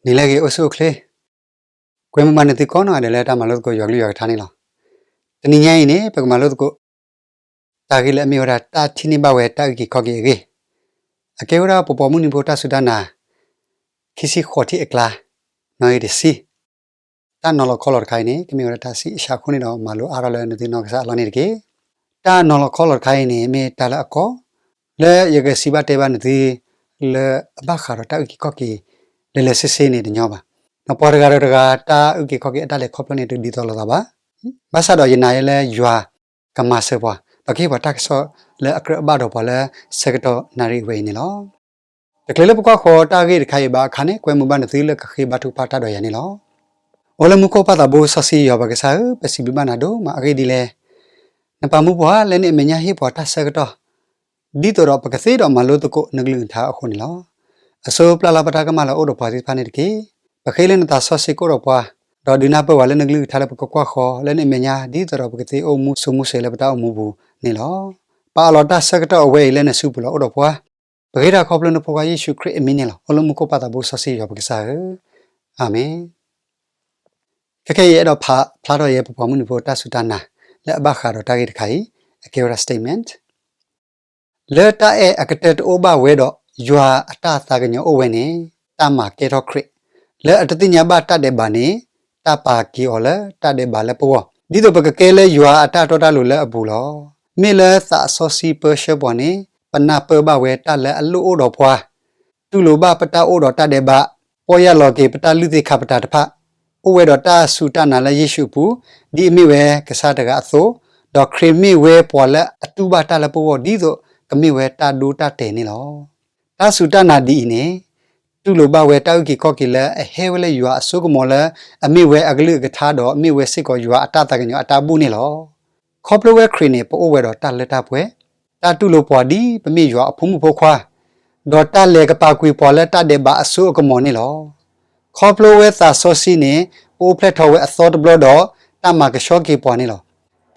နံၤလၢအဂ့ၤ အိၣ်ဆူၣ်အိၣ်ချ့, ကွဲမုာ်ဘၣ်နသုကိးနီၢ်ဂၤဒဲးလၢတၢ်မၤလိသကိးယွၤကလုၢ်ယွၤကထါန့ၣ်လီၤ. တနံၤညါအံၤန့ၣ် ပကမၤလိသကိး တၢ်ဂ့ၢ်လၢအမ့ၢ်ဝဲဒၣ်တၢ်ထံၣ်န့ၢ်ဘၣ်ဝဲတၢ်အုၣ်က့ၤခီၣ်က့ၤအဂ့ၢ်, အကဲဝဲဒၣ်ပပှၤမုၢ်နံၤဖိတၢ်စူၢ်တၢ်နာ် ခံဆံဃိးထံၣ်အကျါ နီၣ်ဂံၢ်တဆံ တၢ်နီၤလီၤခီလီၤတခါအံၤန့ၣ် ကမ့ၢ်ဝဲဒၣ်တၢ်ဆံးအစှၤအဃိန့ၣ်ဒီး မၤလိအါထီၣ်လၢနသုနီၢ်ကစၢ်အလီၢ်န့ၣ်တက့ၢ်. တၢ်နီၤလီၤခီလီၤတခါအံၤန့ၣ် မ့ၢ်တၢ်လၢအကီ လၢယကစံးဘၣ်တဲဘၣ်နသု လၢအဘၣ်ဃးဒီးတၢ်အုၣ်က့ၤခီၣ်က့ၤ လဲၤလဲၤဆ့ဆ့န့ၣ်တညီဘၣ်. ဒီးပှၤတဂၤဒီးတဂၤ တၢ်အုၣ်က့ၤခီၣ်က့ၤအတၢ်လဲၤခီဖျိန့ၣ် တဒ်သိးလိာ်သးဘၣ်. ဘၣ်ဆၣ်ဒီးယနာ်ယဲလၢယွၤကမၤစၢၤပှၤ ဒီးကဟ့ၣ်ပှၤတၢ်ကစီၣ်လၢအကြၢးအဘၣ်ဒီးပှၤလၢဆၢကတီၢ်နၣ်ရံၣ်အဝဲအံၤန့ၣ်လီၤ. တချုးလၢပကွၢ်ဃီၤတၢ်ဂ့ၢ်တခါအံၤဘၣ်အခါန့ၣ် ကွဲမုာ်ဘၣ်နသုလၢကဃ့ဘါထုကဖၣ်တၢ်ဒီးယၤန့ၣ်လီၤ. အိၣ်လၢမူခိၣ်ပၢ်သးဘိစီဆှံယွၤပကစၢ်ဧၢ, ပစံးဘျုးဘၣ်နၤဒိၣ်မးအဂ့ၢ်ဒ်လဲၣ်. နပာ်မူပှၤလၢနအမဲာ်ညါဟ့ၣ်ပှၤတၢ်ဆၢကတီၢ် ဒ်သိးဒီးပကသ့ဒီးမၤလိသကိးနကလုၢ်ကထါအဃိန့ၣ်လီၤ. အဆိပျၢ်လၢ်ပတၢ်ကမၣ်လၢအအိၣ်ဒီးပှၤသ့ၣ်တဖၣ်န့ၣ်တက့ၢ်. ပဃ့လၢနသးစီဆှံကအိၣ်ဒီးပှၤ, ဒီးဒုးနၢ်ပၢၢ်ပှၤလၢနကလုၢ်ကထါလၢပကကွၢ်ဃီၤလၢနအမဲာ်ညါ ဒ်သိးဒီးပကသ့အိၣ်မူစိၤမူစဲၤလၢပတၢ်အိၣ်မူပူၤန့ၣ်လီၤ. ပာ်အလီၤတၢ်ဆၢကတီၢ်အဝဲအံၤလၢနစုပူၤလီၤ အိၣ်ဒီးပှၤ, ပဃ့တၢ်ခီဖျိနဖိခွါယ့ၣ်ၡူးခရံာ်အမံၤန့ၣ်လီၤ. အိၣ်လၢမူခိၣ်ပၢ်သးဘိစီဆှံယွၤပကစၢ်ဧၢ, အၤမ့ၣ်. ခဲခဲအံၤယအဲၣ်ဒိးဖးဖျါထီၣ်ယဲပပှၤမုၢ်နံၤဖိတၢ်စူၢ်တၢ်နာ် လၢအဘၣ်ဃးဒီးတၢ်ဂ့ၢ်တခါအံၤ, အကဲဝဲဒၣ် statement လၢတၢ်အဲၣ်အကတၢၢ်တအိၣ်ဘၣ်ဝဲဒီး ယွၤအတၢ်သးကညီၤအိၣ်ဝဲန့ၣ် တၢ်မၤကဲထီၣ်ခရံာ်, လၢအတသ့ၣ်ညါဘၣ်တၢ်ဒဲးဘးန့ၣ် တၢ်ပာ်က့ၤအီၤလၢတၢ်ဒဲးဘးလၢပဂီၢ်, ဒ်သိးပကကဲလၢယွၤအတၢ်တီတၢ်လိၤလၢအပူၤလီၤ. မ့ၢ်လၢသးစီဆှံပၢဆှၢပှၤန့ၣ် ပနၢ်ပၢၢ်ဘၣ်ဝဲတၢ်လၢအလိၣ်အိၣ်ဒီးပှၤ, တူၢ်လိာ်ဘၣ်ပတၢ်အိၣ်ဒီးတၢ်ဒဲးဘး, ပီၢ်ယၢ်လီၤက့ၤပတၢ်လုၢ်သ့ၣ်ခါပတာ်တဖၣ်, အိၣ်ဝဲဒီးတၢ်စူၢ်တၢ်နာ်လၢယ့ၣ်ၡူးအပူၤ, ဒ်အမ့ၢ်ဝဲကစၢ်တဂၤအသိး, ဒီးခရံာ်မ့ၢ်ဝဲပှၤလၢအတူၢ်ဘၣ်တၢ်လၢပဂီၢ် ဒ်သိးကမ့ၢ်ဝဲတၢ်ဒိတၢ်တဲာ်န့ၣ်လီၤ. တၢ်စူၢ်တၢ်နာ်ဒ်အံၤန့ၣ် တူၢ်လိာ်ဘၣ်ဝဲတၢ်အုၣ်က့ၤခီၣ်က့ၤလၢအဟဲဝဲလၢယွၤအစိကမီၤလၢ အမ့ၢ်ဝဲအကလုၢ်အကထါဒီးမ့ၢ်ဝဲစ့ၢ်ကီးယွၤအတၢ်သးကညီၤအတၢ်ဘူၣ်န့ၣ်လီၤ. ခီဖျိဝဲခရံာ်န့ၣ် ပအိၣ်ဝဲဒီးတၢ်လၢတၢ်ပှဲၤ, တၢ်တူၢ်လိာ်ပှၤဒ်ပမ့ၢ်ယွၤအဖိမုၣ်ဖိခွါ, ဒီးတၢ်လဲၤကပာ်ကွံာ်ပှၤလၢတၢ်ဒဲးဘးအစိအကမီၤန့ၣ်လီၤ. ခီဖျိဝဲသးစီဆှံန့ၣ် ပအိၣ်ဖျဲၣ်ထီၣ်ဝဲအသီတဘျီဒီး တၢ်မၤကဆှီက့ၤပှၤန့ၣ်လီၤ.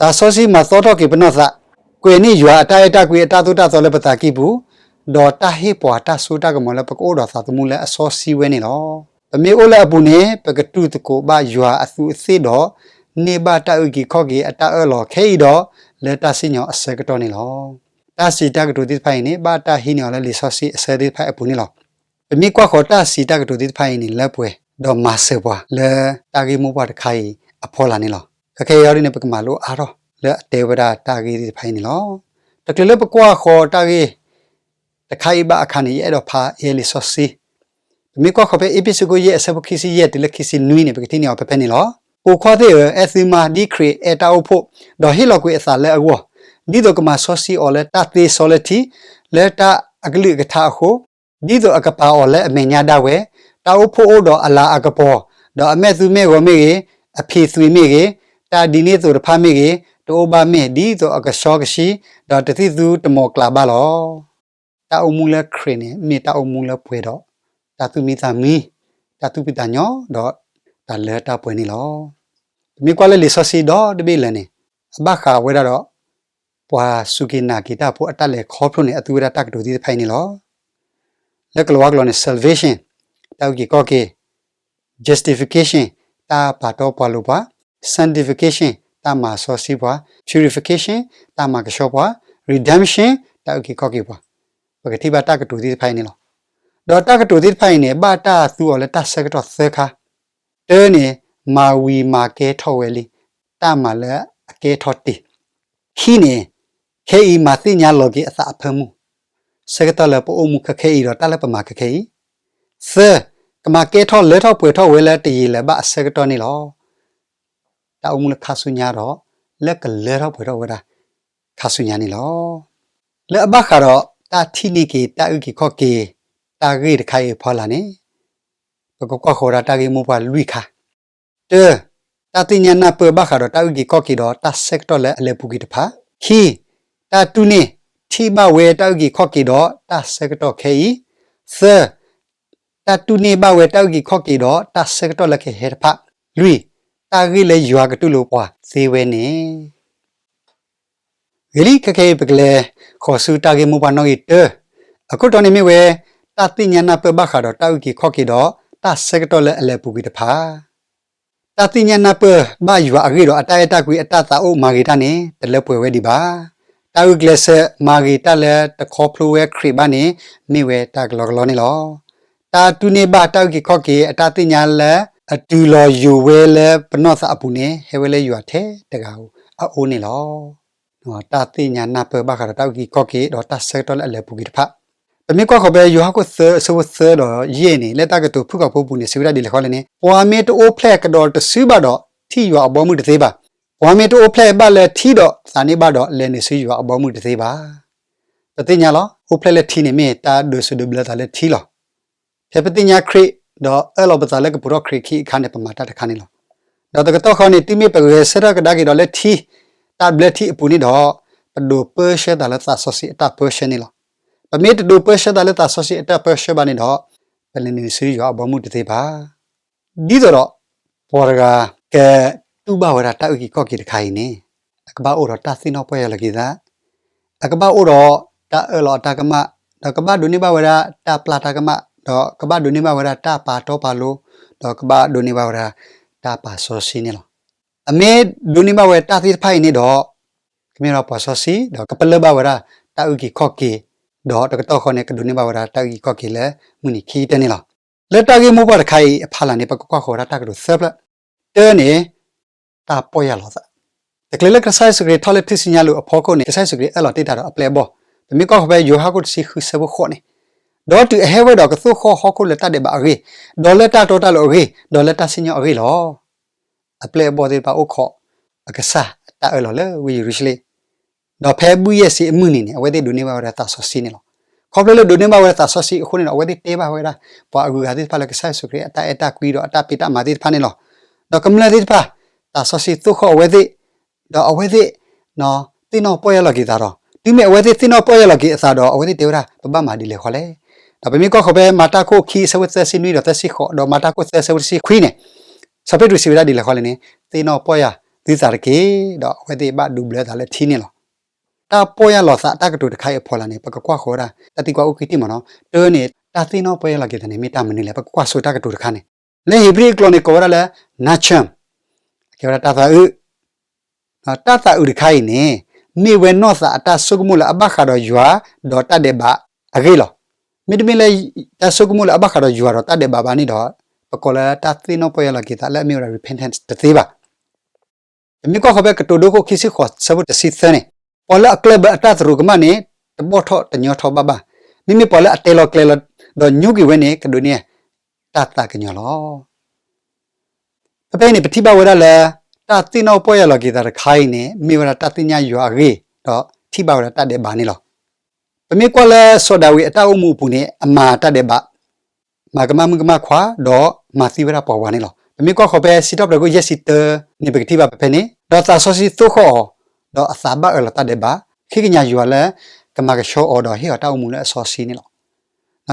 သးစီဆှံမၤသီထီၣ်က့ၤပနီၢ်သး, ကွဲးန့ၢ်ယွၤအတၢ်အဲၣ်တၢ်ကွံအတၢ်သိၣ်တၢ်သီလၢပသးကံၢ်ပူၤ, ဒီးတၢ်ဟ့ၣ်ပှၤတၢ်စိတၢ်ကမီၤလၢပကအိၣ်ဒီးသးသမူလၢအစီဆှံဝဲန့ၣ်လီၤ. ပမ့ၢ်အိၣ်လၢအပူၤန့ၣ် ပကတူၢ်သကိးဘၣ်ယွၤအသူးအသ့ၣ်ဒီး န့ၢ်ဘၣ်တၢ်အုၣ်က့ၤခီၣ်က့ၤအတၢ်အၢၣ်လီၤခဲအံၤဒီး လၢတၢ်စံၣ်ညီၣ်အဆၢကတီၢ်န့ၣ်လီၤ. တၢ်စံးတၢ်ကတိၤသ့ၣ်တဖၣ်အံၤန့ၣ် ဘၣ်တၢ်ဟံးန့ၢ်အီၤလၢလံာ်စီဆှံအဆၢသ့ၣ်တဖၣ်အပူၤန့ၣ်လီၤ. ပမ့ၢ်ကွၢ်ဃီၤတၢ်စံးတၢ်ကတိၤသ့ၣ်တဖၣ်အံၤန့ၣ် လၢပှဲၤဒီးမၤစၢၤပှၤလၢတၢ်ဂ့ၢ်မိၢ်ပှၢ်တခါအံၤအဖီလာ်န့ၣ်လီၤ. ခဲခဲအံၤဒ်န့ၣ် ပကမၤလိအါထီၣ်လၢအတဲဝဲဒၣ်တၢ်ဂ့ၢ်သ့ၣ်တဖၣ်အံၤန့ၣ်လီၤ. တချုးလၢပကွၢ်ဃီၤတၢ်ဂ့ၢ်တခါအံၤဘၣ်အခါန့ၣ် ယအဲၣ်ဒိးဖးယဲလံာ်စီဆှံ, ပမ့ၢ်ကွၢ်ဃီၤဖဲအ့းဖ့းစူးခိၣ်ယဲၢ်အဆၢဖိခံဆံယဲၢ်တုၤလၢခံဆံနွံန့ၣ် ပကထံၣ်န့ၢ်အီၤဖဲဖဲန့ၣ်လီၤ. ပိာ်ခွါသ့ၣ်ဧၢ, အဲၣ်သုမါဒ်ခရံာ်အဲၣ်တၢ်အိၣ်ဖှိၣ်, ဒီးဟ့ၣ်လီၤကွံာ်အသးလၢအဂီၢ်, ဒ်သိးကမၤစီဆှံအီၤလၢတၢ်သ့စီလၢထံ, လၢတၢ်အကလုၢ်အကထါအဃိ, ဒ်သိးအကပာ်အီၤလၢအမဲာ်ညါဒၣ်ဝဲ, တၢ်အိၣ်ဖှိၣ်အိၣ်ဒီးအလၤအကပီၤ, ဒီးအမဲာ်သူမဲာ်ဂီၤမ့ၢ်ဂ့ၤ, အဖံးသွံးမ့ၢ်ဂ့ၤ, တၢ်ဒ်န့ၣ်သိးတဖၣ်မ့ၢ်ဂ့ၤ, တအိၣ်ဘၣ်မ့ၢ် ဒ်သိးအကဆှီကဆှံ, ဒီးတသံၣ်သူတမီၤကျၢ်ဘၣ်လီၤ. တၢ်အိၣ်မူလၢခရံာ်န့ၣ် မ့ၢ်တၢ်အိၣ်မူလၢပှဲၤဒီး တၢ်သူၣ်မံသးမံ, တၢ်သူၣ်ဖှံသးညီ, ဒီးတၢ်လၢတၢ်ပှဲၤန့ၣ်လီၤ. ပမ့ၢ်ကွၢ်လၢလံာ်စီဆှံဒီတဘ့ၣ်လၢာ်န့ၣ် အဘၣ်ဃးဝဲဒၣ်ဒီး ပှၤစူၢ်က့ၤနာ်က့ၤတၢ်ဖိအတၢ်လဲၤခီဖျိန့ၣ် အသူဝဲဒၣ်တၢ်ကတိၤသ့ၣ်တဖၣ်အံၤန့ၣ်လီၤ. လၢကလၤဝါကျိာ်န့ၣ် salvation တၢ်အုၣ်က့ၤခီၣ်က့ၤ, justification တၢ်ပာ်တီပှၤလိၤပှၤ, sanctification တၢ်မၤစီဆှံပှၤ, purification တၢ်မၤကဆှီပှၤ, redemption တၢ်အုၣ်က့ၤခီၣ်က့ၤပှၤ, ပကထံၣ်ဘၣ်တၢ်ကတိၤသ့ၣ်တဖၣ်အံၤန့ၣ်လီၤ. ဒီးတၢ်ကတိၤသ့ၣ်တဖၣ်အံၤန့ၣ် ဘၣ်တၢ်သူအီၤလၢတၢ်ဆၢကတီၢ်သၢခါ, တၢန့ၣ် မၤဝံၤမၤကဲထီၣ်ဝဲလံ, တၢ်မၤလၢအကဲထီၣ်တ့ၢ်, ခံန့ၣ် ခဲအံၤမၤသ့ၣ်ညါလီၤက့ၤအသးအဖၢမုၢ်, ဆၢကတီၢ်လၢပအိၣ်မူခဲခဲအံၤဒီးတၢ်လၢပမၤခဲခဲအံၤ, သၢ ကမၤကဲထီၣ်လၢထီၣ်ပှဲၤထီၣ်ဝဲလၢတယံာ်လၢၤဘၣ်အဆၢကတီၢ်န့ၣ်လီၤ. တၢ်အိၣ်မူလၢခါဆူညါဒီး လၢကလၢထီၣ်ပှဲၤထီၣ်ဝဲဒၣ် ခါဆူညါန့ၣ်လီၤ. လၢအဘၣ်ဃးဒီးတၢ်ထံၣ်န့ၢ်က့ၤတၢ်အုၣ်က့ၤခီၣ်က့ၤ တၢ်ဂ့ၢ်တခါအံၤအဖီလာ်န့ၣ် ပကကွၢ်ဃီၤဝဲဒၣ်တၢ်ဂ့ၢ်မိၢ်ပှၢ်လွံၢ်ခါ, တၢ တၢ်သ့ၣ်ညါနၢ်ပၢၢ်ဘၣ်ဃးဒီးတၢ်အုၣ်က့ၤခီၣ်က့ၤဒီးတၢ်ဆၢကတီၢ်လၢအလဲၤပူၤကွံာ်တဖၣ်, ခံ တၢ်တူၢ်န့ၢ်ထံၣ်ဘၣ်ဝဲတၢ်အုၣ်က့ၤခီၣ်က့ၤဒီးတၢ်ဆၢကတီၢ်ခဲအံၤ, သၢ တၢ်တူၢ်န့ၢ်ဘၣ်ဝဲတၢ်အုၣ်က့ၤခီၣ်က့ၤဒီးတၢ်ဆၢကတီၢ်လၢကဟဲတဖၣ်, လွံၢ် တၢ်ဂ့ၢ်လၢယွၤကတူၢ်လိာ်ပှၤသ့ဝဲန့ၣ် ဂ့ၤလံ ခဲခဲအံၤ ပကလဲၤဃီၤဆူတၢ်ဂ့ၢ်မိၢ်ပှၢ်နီၣ်ဂံၢ်တၢ, အခိၣ်တီန့ၣ်မ့ၢ်ဝဲ တၢ်သ့ၣ်ညါနၢ်ပၢၢ်ဘၣ်ဃးဒီးတၢ်အုၣ်က့ၤခီၣ်က့ၤဒီး တၢ်ဆၢကတီၢ်လၢအလဲၤပူၤကွံာ်တဖၣ်, တၢ်သ့ၣ်ညါနၢ်ပၢၢ်ဘၣ်ယွၤအဂ့ၢ်ဒီးအတၢ်အဲၣ်တၢ်ကွံအတၢ်သးအိၣ်မၤဂ့ၤတၢ်န့ၣ် တလၢပှဲၤဝဲဒံးဘၣ်. တၢ်ဂုာ်ကျဲးစၢးမၤဂ့ၤတၢ်လၢတခီဖျိဝဲခရံာ်ဘၣ်န့ၣ် မ့ၢ်ဝဲတၢ်ကလီကလီန့ၣ်လီၤ. တၢ်တူၢ်န့ၢ်ဘၣ်တၢ်အုၣ်က့ၤခီၣ်က့ၤအတၢ်သ့ၣ်ညါလၢအတုၤလီၤယိာ်ဝဲလၢပနီၢ်သးအပူၤန့ၣ် ဟဲဝဲလၢယွၤထဲတဂၤဧိၤအအိၣ်န့ၣ်လီၤ. တၢ်သ့ၣ်ညါနၢ်ပၢၢ်ဘၣ်ဃးဒီးတၢ်အုၣ်က့ၤခီၣ်က့ၤ ဒီးတၢ်ဆၢကတီၢ်လၢအလဲၤပူၤကွံာ်တဖၣ်, ပမ့ၢ်ကွၢ်ဃီၤဖဲယိၤဟၣ်ခိၣ်သၢအဆၢဖိသၢဒီးယဲၢ်န့ၣ် လၢတၢ်ကတိၤဖုၣ်ကိာ်ဖိပူၤန့ၣ် စံးဝဲဒၣ်ဒ်လဲၣ်ဃီလဲၣ်န့ၣ်, ပှၤမ့ၢ်တအိၣ်ဖျဲၣ်ကဒီးတစုဘၣ်ဒီး ထံၣ်ယွၤအဘီအမုၢ်တသ့ဘၣ်. ပှၤမ့ၢ်တအိၣ်ဖျဲၣ်ဘၣ်လၢထံဒီးသးန့ၢ်ဘၣ်ဒီး လဲၤနုာ်ဆူယွၤအဘီအမုၢ်တသ့ဘၣ်. ပသ့ၣ်ညါလီၤ အိၣ်ဖျဲၣ်လၢထံန့ၣ်မ့ၢ်တၢ်ဒိးစူးဒိးဘျၢသးလၢထံလီၤ. ဖဲပသ့ၣ်ညါခရံာ် ဒီးအၢၣ်လီၤပသးလၢကပိာ်ထီၣ်ခရံာ်အခံအခါန့ၣ် ပမၤတၢ်တခါန့ၣ်လီၤ. ဒီးတကတီၢ်ဃီန့ၣ် တုၤမ့ၢ်ပဂဲၤဆၢထၢၣ်ကဒါက့ၤဒီးလၢထံ, တၢ်ဘျၢထံအပူၤန့ၣ်ဒီး ပဒိးပၢဆှၢသးလၢသးစီဆှံအတၢ်ပၢဆှၢန့ၣ်လီၤ. ပမ့ၢ်တဒိးပၢဆှၢသးလၢသးစီဆှံအတၢ်ပၢဆှၢဘၣ်န့ၣ်ဒီး ပလဲၤနုာ်ဆူယွၤအဘီအမုၢ်တသ့ဘၣ်. ဒ်သိးဒီး ပှၤတဂၤကတူၢ်ဘၣ်ဝဲဒၣ်တၢ်အုၣ်က့ၤခီၣ်က့ၤတခါအံၤန့ၣ်, အကဘၣ်အိၣ်ဒီးတၢ်သ့ၣ်နီၣ်ပီၢ်ယၢ်လီၤက့ၤသး, အကဘၣ်အိၣ်ဒီးတၢ်အၢၣ်လီၤအတၢ်ကမၣ်, ဒီးကဘၣ်ဒိးန့ၢ်ဘၣ်ဝဲဒၣ်တၢ်ပျၢ်တၢ်ကမၣ်, ဒီးကဘၣ်ဒိးန့ၢ်ဘၣ်ဝဲဒၣ်တၢ်ပာ်တီပာ်လိ, ဒီးကဘၣ်ဒိးန့ၢ်ဘၣ်ဝဲဒၣ်တၢ်ပာ်စီဆှံန့ၣ်လီၤ. အမ့ၢ်ဒိးန့ၢ်ဘၣ်ဝဲတၢ်သ့ၣ်တဖၣ်အံၤန့ၣ်ဒီး ကမ့ၢ်ဝဲဒၣ်ပှၤစီဆှံ ဒီးကပလၢၢ်ဘၣ်ဝဲဒၣ်တၢ်အုၣ်က့ၤခီၣ်က့ၤ, ဒီးတကတီၢ်ဃီန့ၣ် ကဒိးန့ၢ်ဘၣ်ဝဲဒၣ်တၢ်အုၣ်က့ၤခီၣ်က့ၤလၢမုၢ်နံၤခံကတၢၢ်န့ၣ်လီၤ. လၢတၢ်ဂ့ၢ်မိၢ်ပှၢ်တခါအံၤအဖီလာ်န့ၣ် ပကကွၢ်ဃီၤဝဲဒၣ်တၢ်ကတိၤသၢဖျၢၣ်, တၢန့ၣ် တၢ်ပီၢ်ယၢ်လီၤသး. တချုးလၢကစၢ်ယ့ၣ်ၡူးခရံာ်ထီၣ်လၢထူၣ်စုညါလိၤအဖီခိၣ်န့ၣ် ကစၢ်ယ့ၣ်ၡူးခရံာ်အၢၣ်လီၤတ့ၢ်တၢ်ဒီးအပျဲၢ်အဘီၣ်, ပမ့ၢ်ကွၢ်ဃီၤဖဲယိၤဟၣ်ခိၣ်တဆံဃုဆၢဖိဃိးန့ၣ်, ဒီးတုၤအဟဲဝဲဒီးကသိၣ်ဃီၣ်ဟီၣ်ခိၣ်လၢတၢ်ဒဲးဘးအဂ့ၢ်, ဒီးလၢတၢ်တီတၢ်လိၤအဂ့ၢ်, ဒီးလၢတၢ်စံၣ်ညီၣ်အဂ့ၢ်လီၤ. အပျဲၢ်အဘီၣ်သ့ၣ်တဖၣ်အိၣ်ခိးအကစၢ်အတၢ်အၢၣ်လီၤလၢဝ့ၢ်ယရူၤၡလ့ၣ်, ဒီးဖဲဘုၣ်ယဲၢ်ဆံအမုၢ်နံၤန့ၣ် အဝဲသ့ၣ်ဒိးန့ၢ်ဘၣ်ဝဲဒၣ်သးစီဆှံန့ၣ်လီၤ. ခီဖျိလၢဒိးန့ၢ်ဘၣ်ဝဲဒၣ်သးစီဆှံအဃိန့ၣ်ဒီး အဝဲသ့ၣ်တဲဘၣ်ဝဲဒၣ် ပှၤအဂုၤအဂၤသ့ၣ်တဖၣ်လၢကစၢ်ယ့ၣ်ၡူးခရံာ်အတၢ်အဲၣ်တၢ်ကွံဒီးအတၢ်ဖံးတၢ်မၤသ့ၣ်တဖၣ်န့ၣ်လီၤ. ဒီးကမျၢၢ်သ့ၣ်တဖၣ် သးစီဆှံသိၣ်ဃီၣ်အဝဲသ့ၣ်, ဒီးအဝဲသ့ၣ် သ့ၣ်နီၣ်ပီၢ်ယၢ်လီၤက့ၤသးဒီး တုၤမ့ၢ်အဝဲသ့ၣ်သ့ၣ်နီၣ်ပီၢ်ယၢ်လီၤက့ၤအသးဒီး အဝဲသ့ၣ်တဲဝဲဒၣ် ပဘၣ်မၤဒ်လဲၣ်ဃီလဲၣ်. ဒီးပမ့ၢ်ကွၢ်ဃီၤဖဲမၤတၢ်ခိၣ်ခံအဆၢဖိသၢဆံနွံဒီးသၢဆံဃိး ဒီးမၤတၢ်ခိၣ်သၢအဆၢဖိတဆံခွံန့ၣ်, စီၤပ့းတရူးစံးဝဲဒၣ်ဒ်လဲၣ်ဃီလဲၣ်န့ၣ်, သ့ၣ်နီၣ်ပီၢ်ယၢ်သုသးတက့ၢ်, ဒီးအဝဲသ့ၣ်ဘၣ်ဒိးဘျၢသးလၢထံန့ၣ်လီၤ. တၢ်ပီၢ်ယၢ်လီၤသးတၢ်ကတိၤတခါအံၤအဖီလာ်န့ၣ် ပကကွၢ်ဃီၤဝဲဒၣ် တၢ်သံကွၢ်အိၣ်ခံထံၣ်မ့ၢ်နီၤ, တၢန့ၣ် တၢ်သ့ၣ်နီၣ်ပီၢ်ယၢ်လီၤက့ၤသးန့ၣ် မ့ၢ်တၢ်မနုၤလဲၣ်, ပကကွၢ်ဆိတၢ်ကတိၤတခါန့ၣ်, လၢဧ့ၤဘြံၤအကျိာ်န့ၣ် ကိးဝဲဒၣ်လၢ နာ်ဆၢၣ်, ကဲဝဲဒၣ်တၢ်သးအုး တၢ်သးအုးတခါအံၤန့ၣ် မ့ၢ်ဝဲနီၢ်သးအတၢ်ဆိကမိၣ်လၢအဘၣ်ဃးဒီးယွၤ ဒီးတၢ်ဒဲးဘးအဂ့ၢ်လီၤ. မ့တမ့ၢ်လၢ တၢ်ဆိကမိၣ်လၢအဘၣ်ဃးဒီးယွၤဒီးတၢ်ဒဲးဘးဘၣ်န့ၣ်ဒီး ပကိးလၢတၢ်သ့ၣ်နီၣ်ပီၢ်ယၢ်လီၤက့ၤသးလၢအမ့ၢ်ဝဲဒၣ် repentance တသ့ဘၣ်. ပမ့ၢ်ကွၢ်ဃီၤဖဲကတိၤဒိခိၣ်ခံဆံဃိးဆၢဖိတဆံသၢန့ၣ်, ပှၤလၢအကျၢၢ်ဘၢအတၢ်သရူးကမၣ်န့ၣ် တဘီၣ်ထီၣ်တညီထီၣ်ဘၣ်ဘၣ်. မ့မ့ၢ်ပှၤလၢအတဲလီၤကျဲၤလီၤ ဒီးညိကွံာ်ဝဲန့ၣ် ကဒိးန့ၢ်တၢ်သးကညီၤလီၤ. ဖဲဖဲအံၤန့ၣ် ပထံၣ်ဘၣ်ဝဲဒၣ်လၢ တၢ်သ့ၣ်နီၣ်ပီၢ်ယၢ်လီၤက့ၤသးတခါအံၤန့ၣ် မ့ၢ်ဝဲဒၣ်တၢ်သ့ၣ်ညါယွၤအဂ့ၢ် ဒီးထံၣ်ဘၣ်ဝဲဒၣ်တၢ်ဒဲးဘးန့ၣ်လီၤ. ပမ့ၢ်ကွၢ်လၢစီၤဒၤဝံးအတၢ်အိၣ်မူအပူၤန့ၣ် အမၤတၢ်ဒဲးဘး, မၤကမၣ်မုၣ်ကမၣ်ခွါ ဒီးမၤသံဝဲဒၣ်ပှၤဝၤန့ၣ်လီၤ. ပမ့ၢ်ကွၢ်ဃီၤဖဲစံးထီၣ်ပတြၢၤခိၣ်ယဲၢ်ဆံတၢန့ၣ် ပကထံၣ်ဘၣ်ဖဲဖဲန့ၣ်, ဒီးသးစီဆှံသိၣ်ဃီၣ်အီၤ, ဒီးအသးဘၣ်အၢၣ်လီၤတၢ်ဒဲးဘး, ဃ့ကညးယွၤလၢ ကမၤကဆှီအီၤဒီးဟ့ၣ်အီၤတၢ်အိၣ်မူလၢအစီဆှံန့ၣ်လီၤ.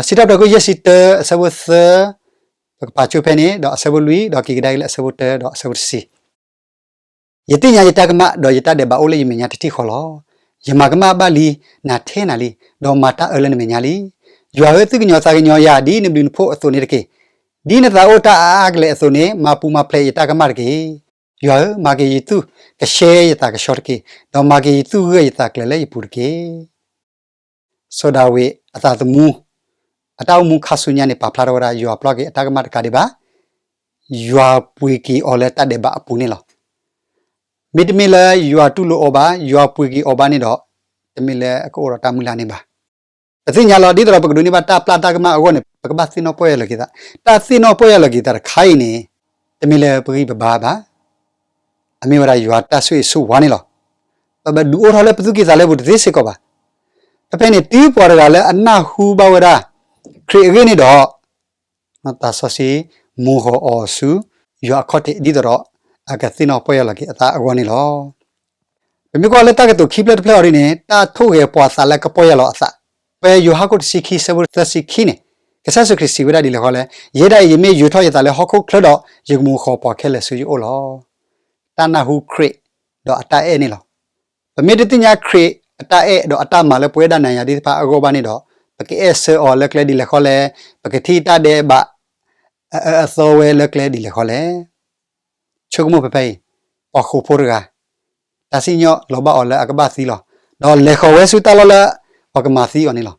စံးထီၣ်ပတြၢၤခိၣ်ယဲၢ်ဆံတၢအဆၢဖိသၢ, ပကပာ်ကၠိဖဲန့ၣ် ဒီးအဆၢဖိလွံၢ် ဒီးက့ၤကဒါက့ၤလၢအဆၢဖိတၢဒီးအဆၢဖိတဆံ ယသ့ၣ်ညါယတၢ်ကမၣ် ဒီးယတၢ်ဒဲးဘးအိၣ်လၢယမဲာ်ညါတထံၣ်ဃီလီၤ. ယမၤကမၣ်ဘၣ်လံ, နၤထဲနၤလံ, ဒီးမၤတၢ်အၢလၢနမဲာ်ညါလံ. ယွၤဧၢ, သူၣ်ကညီၤသးကညီၤယၤ ဒ်နဘျုးနဖှိၣ်အသိးန့ၣ်တက့ၢ်. ဒ်နသးအိၣ်တၢ်အါအါကလဲာ်အသိးန့ၣ် မၤပူၤမၤဖျဲးယတၢ်ကမၣ်တက့ၢ်. ယွၤဧၢ, မၤက့ၤယသူၣ်ကဆှဲယသးကဆှီတက့ၢ်. ဒီးမၤက့ၤယသူၣ်ဂၢၢ်ယသးကျၢၤလၢယပူၤတက့ၢ်. စီၤဒၤဝံးအသးသမူ အတၢ်အိၣ်မူခါဆူညါန့ၣ် ပာ်ဖျါထီၣ်ဝဲဒၣ် ယွၤပျီက့ၤအတၢ်ကမၣ်တကးဒံးဘၣ်, ယွၤပှ့ၤက့ၤအီၤလၢတၢ်ဒဲးဘးအပူၤန့ၣ်လီၤ. မ့တမ့ၢ်လၢယွၤတူၢ်လိာ်အီၤဘၣ်, ယွၤပှ့ၤက့ၤအီၤဘၣ်န့ၣ်ဒီး တမ့ၢ်လၢအကအိၣ်ဒီးတၢ်မုၢ်လၢ်န့ၣ်ဘၣ်. ပသ့ၣ်ညါလီၤ ဒ်သိးဒီးပကဒိးန့ၢ်ဘၣ်တၢ်ပျၢ်တၢ်ကမၣ်အဂီၢ်န့ၣ် ပကဘၣ်သ့ၣ်နီၣ်ပီၢ်ယၢ်လီၤက့ၤသး, တၢ်သ့ၣ်နီၣ်ပီၢ်ယၢ်လီၤက့ၤသးတခါအံၤန့ၣ် တမ့ၢ်လၢပဂံၢ်ပဘါဘၣ်, အမ့ၢ်ဝဲဒၣ်ယွၤတၢ်ဆိၣ်ဂ့ၤဆိၣ်ဝါန့ၣ်လီၤ. ပဘၣ်ဒုးအိၣ်ထီၣ်လၢပသူၣ်ကံၢ်သးလဲပူၤတသ့စ့ၢ်ကီးဘၣ်. ဖဲဖဲန့ၣ် တုၤပှၤတဂၤလၢအနၢ်ဟူဘၣ်ဝဲဒၣ် ခရံာ်အဂ့ၢ်န့ၣ်ဒီး သးစီဆှံမူၤဂီၤအီၤဆူ ယွၤအခီၣ်ထံး ဒ်သိးဒီး အကသ့ၣ်နီၣ်ပီၢ်ယၢ်လီၤက့ၤအသးအဂီၢ်န့ၣ်လီၤ. ပမ့ၢ်ကွၢ်လၢတၢ်ကတိၤခံဖျၢၣ်တဖျၢၣ်အံၤန့ၣ် တၢ်ထိၣ်ဂဲၤပှၤသးလၢကပီၢ်ယၢ်လီၤအသး, ဖဲယိၤဟၣ်ခိၣ်တဆံခံ ဆၢဖိသၢဆံခံန့ၣ် ကစၢ်ယ့ၣ်ၡူးခရံာ်စံးဝဲဒၣ်ဒ်လဲၣ်ဃီလဲၣ်, ယဲဒၣ်အံၤ ယမ့ၢ်ယူာ်ထီၣ်ယသးလၢဟီၣ်ခိၣ်ချၢဒီး ယကမူၤဂီၤပှၤခဲလၢာ်ဆူယအိၣ်လီၤ. တၢ်နၢ်ဟူခရံာ်ဒီးအတၢ်အဲၣ်န့ၣ်လီၤ. ပမ့ၢ်တသ့ၣ်ညါခရံာ်အတၢ်အဲၣ်ဒီးအတၢ်မၤလၢပဝဲဒၣ်နၤယၤသ့ၣ်တဖၣ်အဂီၢ်ဘၣ်န့ၣ်ဒီး ပကအဲၣ်ဆၢအီၤလၢကျဲဒ်လဲၣ်ဃီလဲၣ်, ပကထံၣ်တၢ်ဒဲးဘး အအၢအသီဝဲလၢကျဲဒ်လဲၣ်ဃီလဲၣ်. ဆိကမိၣ်ဖဲဖဲအံၤ, ပှၤဃိာ်ဖိတဂၤ, တၢ်စံၣ်ညီၣ်လီၤဘၣ်အီၤလၢအကဘၣ်သံလီၤ. ဒီးလဲၤဃီၤဝဲဆူတၢ်လီၢ်လၢပှၤကမၤသံအီၤန့ၣ်လီၤ.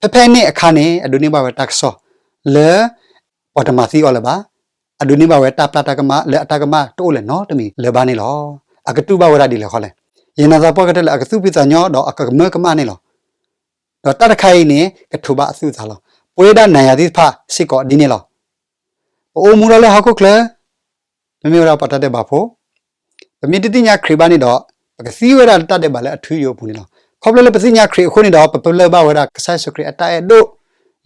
ဖဲဖဲန့ၣ်အခါန့ၣ် အဒိးန့ၢ်ဘၣ်ဝဲတၢ်ကစီၣ်လၢ ပှၤတမၤသံအီၤလၢၤဘၣ်. အဒိးန့ၢ်ဘၣ်ဝဲတၢ်ပျၢ်တၢ်ကမၣ်လၢအတၢ်ကမၣ်တအိၣ်လၢၤနီတမံၤလၢၤဘၣ်န့ၣ်လီၤ. အကတူၢ်ဘၣ်ဝဲဒၣ်ဒ်လဲၣ်ဃီလဲၣ်. ယနာ်သပှၢ်ကတၢၢ်လၢအကသူၣ်ဖှံသးညီဒီးအကမၢကမၣ်န့ၣ်လီၤ. ဒီးတၢ်တခါအံၤန့ၣ် ကထိးဘၣ်အသူၣ်အသးလီၤ. ပဝဲဒၣ်နၤယၤသ့ၣ်တဖၣ်စ့ၢ်ကီးဒ်န့ၣ်လီၤ. ပအိၣ်မူထီၣ်လၢဟီၣ်ခိၣ်ချၢ, ပမ့ၢ်ဝဲဒၣ်ပှၤတၢ်ဒဲးဘးဖိ, ပမ့ၢ်တသ့ၣ်ညါခရံာ်ဘၣ်န့ၣ်ဒီး ပကသံဝဲဒၣ်လၢတၢ်ဒဲးဘးလၢအထူယိာ်အပူၤန့ၣ်လီၤ. ခီဖျိလၢပသ့ၣ်ညါခရံာ်အဃိန့ၣ်ဒီး ပပလၢၢ်ဘၣ်ဝဲဒၣ်ကစၢ်ယ့ၣ်ၡူးခရံာ်အတၢ်အဲၣ်ဒိၣ်,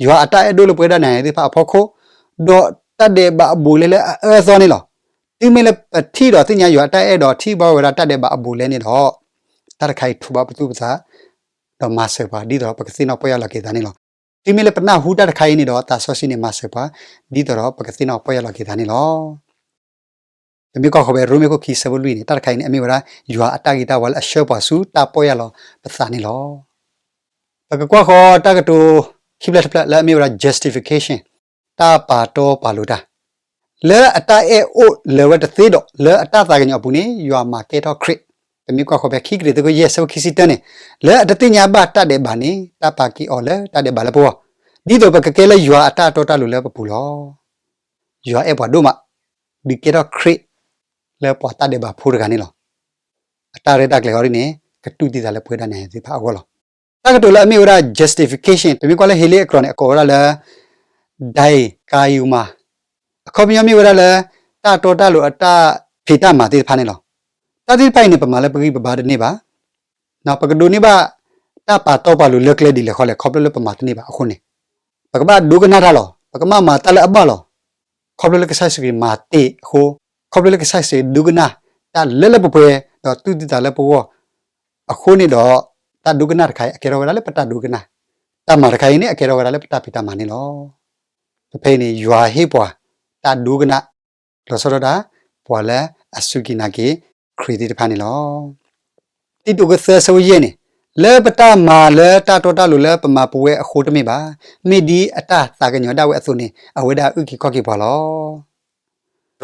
ယွၤအတၢ်အဲၣ်ဒိၣ်လၢပဝဲဒၣ်နၤယၤသ့ၣ်တဖၣ်အဖီခိၣ်, ဒီးတၢ်ဒဲးဘးအဘူးအလဲလၢအအၢအသီန့ၣ်လီၤ. တုၤမ့ၢ်လၢပထံၣ်ဒီးသ့ၣ်ညါယွၤအတၢ်အဲၣ်ဒိၣ်ဒီးထံၣ်ဘၣ်ဝဲဒၣ်တၢ်ဒဲးဘးအဘူးအလဲန့ၣ်ဒီး တၢ်တခါအံၤထိးဘၣ်ပသူၣ်ပသး ဒီးမၤစၢၤပှၤ ဒ်သိးဒီးပကသ့ၣ်နီၣ်ပီၢ်ယၢ်လီၤက့ၤသးန့ၣ်လီၤ. တုၤမ့ၢ်လၢပနၢ်ဟူတၢ်တခါအံၤန့ၣ်ဒီး သးစီဆှံန့ၣ်မၤစၢၤပှၤ ဒ်သိးဒီးပကသ့ၣ်နီၣ်ပီၢ်ယၢ်လီၤက့ၤသးန့ၣ်လီၤ. ပမ့ၢ်ကွၢ်ဃီၤဖဲရိမ့ၤခိၣ်ခံဆၢဖိလွံၢ်န့ၣ် တၢ်တခါအံၤန့ၣ် အမ့ၢ်ဝဲဒၣ် ယွၤအတၢ်ဂ့ၤတၢ်ဝါလၢအဆှၢပှၤဆူတၢ်ပီၢ်ယၢ်လီၤပသးန့ၣ်လီၤ. ပကကွၢ်ဃီၤတၢ်ကတိၤခံဖျၢၣ်တဖျၢၣ်လၢအမ့ၢ်ဝဲဒၣ် justification တၢ်ပာ်တီပာ်လိၤတၢ် လၢအတၢ်အဲၣ်အိၣ်လၢၤဝဲတသ့ဒီး လၢအတၢ်သးကညီၤအပူၤန့ၣ် ယွၤမၤကဲထီၣ်ခရံာ်, ပမ့ၢ်ကွၢ်ဃီၤဖဲခံကရံၣ်သူးခိၣ်ယဲၢ်ဆၢဖိခံဆံတၢန့ၣ်, လၢအတသ့ၣ်ညါဘၣ်တၢ်ဒဲးဘးန့ၣ် တၢ်ပာ်က့ၤအီၤလၢတၢ်ဒဲးဘးလၢပဂီၢ်, ဒ်သိးပကကဲလၢယွၤအတၢ်တီတၢ်လိၤလၢပပူၤလီၤ. ယွၤအဲၣ်ပှၤဒိၣ်မး, ဒုးကဲထီၣ်ခရံာ်လၢပှၤတၢ်ဒဲးဘးဖိတဂၤန့ၣ်လီၤ. အတၢ်ရဲၣ်တၢ်ကျဲၤအီၤဒ်န့ၣ် ကတူၢ်သံသးလၢပဝဲဒၣ်နၤယၤသ့ၣ်တဖၣ်အဂီၢ်လီၤ. တၢ်ကတိၤလၢအမ့ၢ်ဝဲဒၣ် justification ပမ့ၢ်ကွၢ်လၢဟ့လ့အကြၢးန့ၣ် အကိးဝဲဒၣ်လၢ ဒံကါယူမၤ, အခီပညီမ့ၢ်ဝဲဒၣ်လၢ တၢ်တီတၢ်လိၤအတၢ်ဖံးတၢ်မၤသ့ၣ်တဖၣ်န့ၣ်လီၤ. တၢ်သ့ၣ်တဖၣ်အံၤန့ၣ် ပမၤလၢပဂံၢ်ပဘါတန့ၢ်ဘၣ်. ပကဒိးန့ၢ်ဘၣ် တၢ်ပာ်တီပာ်လိၤလၢကျဲဒ်လဲၣ်ဃီလဲၣ် ခီဖျိလၢပမၤတန့ၢ်ဘၣ်အဃိန့ၣ်, ပကဘၣ်ဒိကနၣ်တၢ်လီၤ. ပကဘၣ်မၤတၢ်လၢအဘၣ်လီၤ. ခီဖျိလၢကစၢ်ယ့ၣ်ၡူးခရံာ်မၤတ့ၢ်အဃိ, ခီဖျိလၢကစၢ်ယ့ၣ်ၡူးဒိကနၣ်တၢ်လၢလၢပှဲၤပှဲၤ ဒီးတူၢ်သံသးလၢပဂီၢ်အဃိန့ၣ်ဒီး, တၢ်ဒိကနၣ်တခါအံၤ အကဲထီၣ်ဝဲဒၣ်လၢပတၢ်ဒိကနၣ်, တၢ်မၤတခါအံၤန့ၣ် အကဲထီၣ်ဝဲဒၣ်လၢပတၢ်ဖံးတၢ်မၤန့ၣ်လီၤ. ဖဲဖဲအံၤန့ၣ် ယွၤဟ့ၣ်ပှၤတၢ်ဒိကနၣ် လီၤဆီဒၣ်တၢ် ပှၤလၢအစူၢ်က့ၤနာ်က့ၤခရံာ်သ့ၣ်တဖၣ်န့ၣ်လီၤ. တံတူးသၢဆၢဖိယဲၢ်န့ၣ်, လၢပတၢ်မၤလၢတၢ်တီတၢ်လိၤလၢပမၤပဝဲအဃိတမ့ၢ်ဘၣ်, မ့ၢ်ဒ်အတၢ်သးကညီၤဒၣ်ဝဲအသိးန့ၣ် အဝဲဒၣ်အုၣ်က့ၤခီၣ်က့ၤပှၤလီၤ.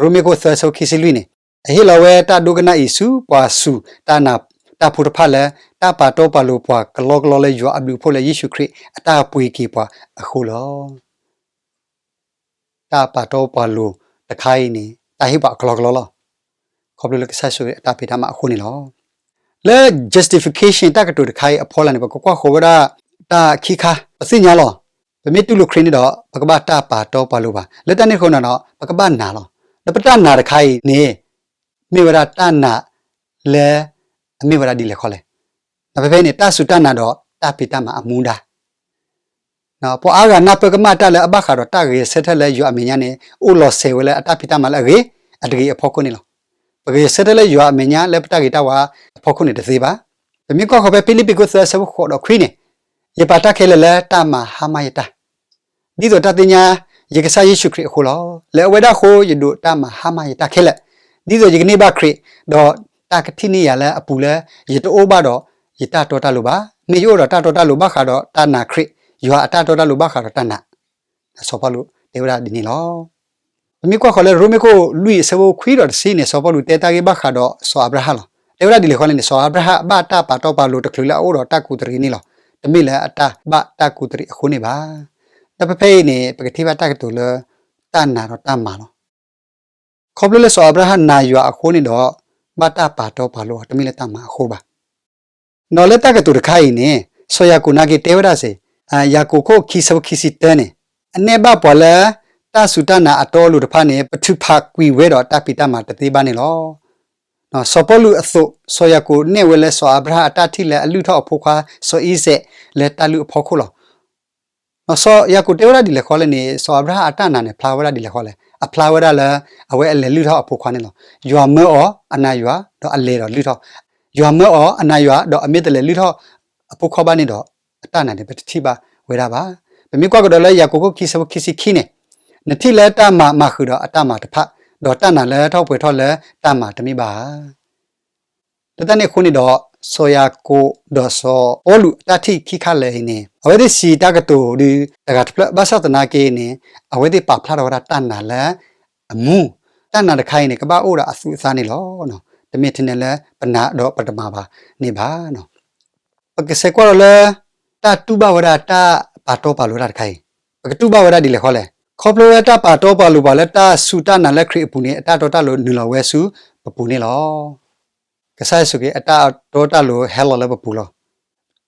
ရိမ့ၤခိၣ်သၢဆၢဖိခံဆံလွံၢ်န့ၣ်, အဟ့ၣ်လီၤဝဲတၢ်ဒိကနၣ်အံၤဆူပှၤစူၢ်တၢ်နာ်တၢ်ဖိတဖၣ်လၢ တၢ်ပာ်တီပာ်လိၤပှၤကလီကလီလၢယွၤအဘျုးအဖှိၣ်လၢယ့ၣ်ၡူးခရံာ်အတၢ်ပှ့ၤက့ၤပှၤအဃိလီၤ. တၢ်ပာ်တီပာ်လိၤတခါအံၤန့ၣ် တၢ်ဟ့ၣ်ပှၤအကလီကလီလီၤ. ခီဖျိလၢကစၢ်ယ့ၣ်ၡူးခရံာ်အတၢ်ဖံးတၢ်မၤအဃိန့ၣ်လီၤ. လၢ justification တၢ်ကတိၤတခါအံၤအဖီလာ်န့ၣ် ပကကွၢ်ဃီၤဝဲဒၣ် တၢ်ခံခါ ပသ့ၣ်ညါလီၤ. ပမ့ၢ်တူၢ်လိာ်ခရံာ်န့ၣ်ဒီး ပကဘၣ်တၢ်ပာ်တီပာ်လိၤဘၣ်. လၢတၢ်န့ၣ်အဃိန့ၣ်ဒီး ပကဘၣ်နာ်လီၤ. လၢပတၢ်နာ်တခါအံၤန့ၣ် မ့ၢ်ဝဲဒၣ်တၢ်နာ်လၢ အမ့ၢ်ဝဲဒၣ်ဒ်လဲၣ်ဃီလဲၣ်. ဒီးဖဲဖဲအံၤန့ၣ် တၢ်စူၢ်တၢ်နာ်ဒီးတၢ်ဖံးတၢ်မၤအမူဒါ ပှၤအါဂၤနၢ်ပၢၢ်ကမၣ်တၢ်လၢအဘၣ်ဃးဒီးတၢ်ဂဲၤဆၢထၢၣ်လၢယွၤအမဲာ်ညါန့ၣ် အိၣ်လီၤစဲၤဝဲလၢအတၢ်ဖံးတၢ်မၤလၢအဂ့ၤ အတဂ့ၤအဖီခိၣ်န့ၣ်လီၤ. ပဂဲၤဆၢထၢၣ်လၢယွၤအမဲာ်ညါလၢပတၢ်ဂ့ၤတၢ်ဝါအဖီခိၣ်န့ၣ်တသ့ဘၣ်. ပမ့ၢ်ကွၢ်ဃီၤဖဲဖံလံးပံၤခိၣ်သၢဆၢဖိဃိးဒီးခွံန့ၣ်, ယပာ်တၢ်ခဲလၢာ်လၢတၢ်မၤဟါမၢ်ယတၢ် ဒ်သိးတၢ်သ့ၣ်ညါယကစၢ်ယ့ၣ်ၡူးခရံာ်အဃိလီၤ. လၢအဝဲဒၣ်အဃိ ယဒိးတၢ်မၤဟါမၢ်ယတၢ်ခဲလၢာ်, ဒ်သိးယကန့ၢ်ဘၣ်ခရံာ်, ဒီးတၢ်ကထံၣ်န့ၢ်ယၤလၢအပူၤလၢ ယတအိၣ်ဘၣ်ဒီးယတၢ်တီတၢ်လိၤဘၣ်. မ့ၢ်ယအိၣ်ဒီးတၢ်တီတၢ်လိၤဘၣ်ဃးဒီးတၢ်နာ်ခရံာ်, ယွၤအတၢ်တီတၢ်လိၤဘၣ်ဃးဒီးတၢ်နာ် စီၤပီလူးတဲဝဲဒၣ်ဒ်န့ၣ်လီၤ. ပမ့ၢ်ကွၢ်ဃီၤလၢရိမ့ၤခိၣ်လွံၢ်အဆၢဖိခွံဒီးတဆံန့ၣ် စီၤပီလူးတဲတၢ်ဂ့ၢ်ဘၣ်ဃးဒီးစီၤအၤဘြၤဟၣ်လီၤ. တဲဝဲဒၣ်ဒ်လဲၣ်ဃီလဲၣ်န့ၣ် စီၤအၤဘြၤဟၣ်ဘၣ်တၢ်ပာ်တီပာ်လိၤတချုးလၢအအိၣ်ဒီးတၢ်ကူးတရံးန့ၣ်လီၤ. တမ့ၢ်လၢအတၢ်ဘၣ်တၢ်ကူးတရံးအဃိန့ၣ်ဘၣ်. ဒီးဖဲဖဲအံၤန့ၣ် ပကထံၣ်ဘၣ်တၢ်ကတိၤလၢ တၢ်နာ်ဒီးတၢ်မၤလီၤ. ခီဖျိလၢစီၤအၤဘြၤဟၣ်နာ်ယွၤအဃိန့ၣ်ဒီး ဘၣ်တၢ်ပာ်တီပာ်လိၤအီၤ တမ့ၢ်လၢတၢ်မၤအဃိဘၣ်. ဒီးလၢတၢ်ကတိၤတခါအံၤန့ၣ် စီၤယၤကိာ်နာ်က့ၤတဲဝဲဒၣ်စ့ၢ်, ယၤကိာ်ခိၣ်ခံဆၢဖိခံဆံတၢန့ၣ်, အနဲၣ်ဘၣ်ပှၤလၢ တၢ်စူၢ်တၢ်နာ်အတီအလိၤတဖၣ်န့ၣ် ပထုးဖးကွံာ်ဝဲဒီးတၢ်ဖံးတၢ်မၤတသ့ဘၣ်န့ၣ်လီၤ. စီၤပီလူးအသိး စီၤယၤကိာ်နဲၣ်ဝဲလၢစီၤအၤဘြၤဟၣ်အတၢ်ထံၣ်လၢအလုၢ်ထီၣ်အဖိခွါစီၤအံၤစဲးလၢတၢ်လုၢ်အဖီခိၣ်လီၤ. စီၤယၤကိာ်တဲဝဲဒၣ်ဒ်လဲၣ်ဃီလဲၣ်န့ၣ် စီၤအၤဘြၤဟၣ်အတၢ်နာ်န့ၣ် ဖျါဝဲဒၣ်ဒ်လဲၣ်ဃီလဲၣ်, အဖျါဝဲဒၣ်လၢ အဝဲအလဲၤလုၢ်ထီၣ်အဖိခွါန့ၣ်လီၤ. ယွၤမၢအီၤအနာ်ယွၤ ဒီးအလဲၤဒီးလုၢ်ထီၣ်, ယွၤမၢအီၤအနာ်ယွၤ ဒီးအမ့ၢ်တလဲၤလုၢ်ထီၣ်အဖိခွါဘၣ်န့ၣ်ဒီး အတၢ်နာ်န့ၣ် ပတထံၣ်ဘၣ်ဝဲဒၣ်ဘၣ်. ပမ့ၢ်ကွၢ်ကဒီးလၢယၤကိာ်ခိၣ်ခံဆၢဖိခံဆံခံန့ၣ်, နထံၣ်လၢတၢ်မၤမၤဃုာ်ဒီးအတၢ်မၤတဖၣ်, ဒီးတၢ်နာ်လၢထီၣ်ပှဲၤထီၣ်လၢတၢ်မၤတမ့ၢ်ဘၣ်ဧါ. လၢတၢ်န့ၣ်အဃိန့ၣ်ဒီး စီၤယၤကိာ်ဒီးစီၤပီလူးအတၢ်ထံၣ်ခံခါလၢာ်အံၤန့ၣ် အဝဲသ့ၣ်စံးတၢ်ကတိၤဒုးတဂၤတဖျၢၣ် ဘၣ်ဆၣ်သနာ်က့န့ၣ် အဝဲသ့ၣ်ပာ်ဖျါထီၣ်ဝဲဒၣ်တၢ်နာ်လၢအမူ, တၢ်နာ်တခါအံၤန့ၣ် ကဘၣ်အိၣ်ဒီးအသူးအသးန့ၣ်လီၤ. တမ့ၢ်ထဲန့ၣ်လၢပနာ်ဒီးပတမၤဘၣ်န့ၣ်ဘၣ်. ပကစဲးကွၢ်ဒီးလၢ တၢ်တူၢ်ဘၣ်ဝဲဒၣ်တၢ်ပာ်တီပာ်လိၤတၢ်တခါအံၤ, ပကတူၢ်ဘၣ်ဝဲဒၣ်ဒ်လဲၣ်ဃီလဲၣ်. ခီဖျိလၢတၢ်ပာ်တီပာ်လိၤပှၤလၢတၢ်စူၢ်တၢ်နာ်လၢခရံာ်အပူၤန့ၣ် အတၢ်တီတၢ်လိၤနုာ်လီၤဝဲဆူပပူၤန့ၣ်လီၤ. ကစၢ်ယ့ၣ်ၡူးခရံာ်အတၢ်တီတၢ်လိၤဟဲလီၤလၢပပူၤလီၤ.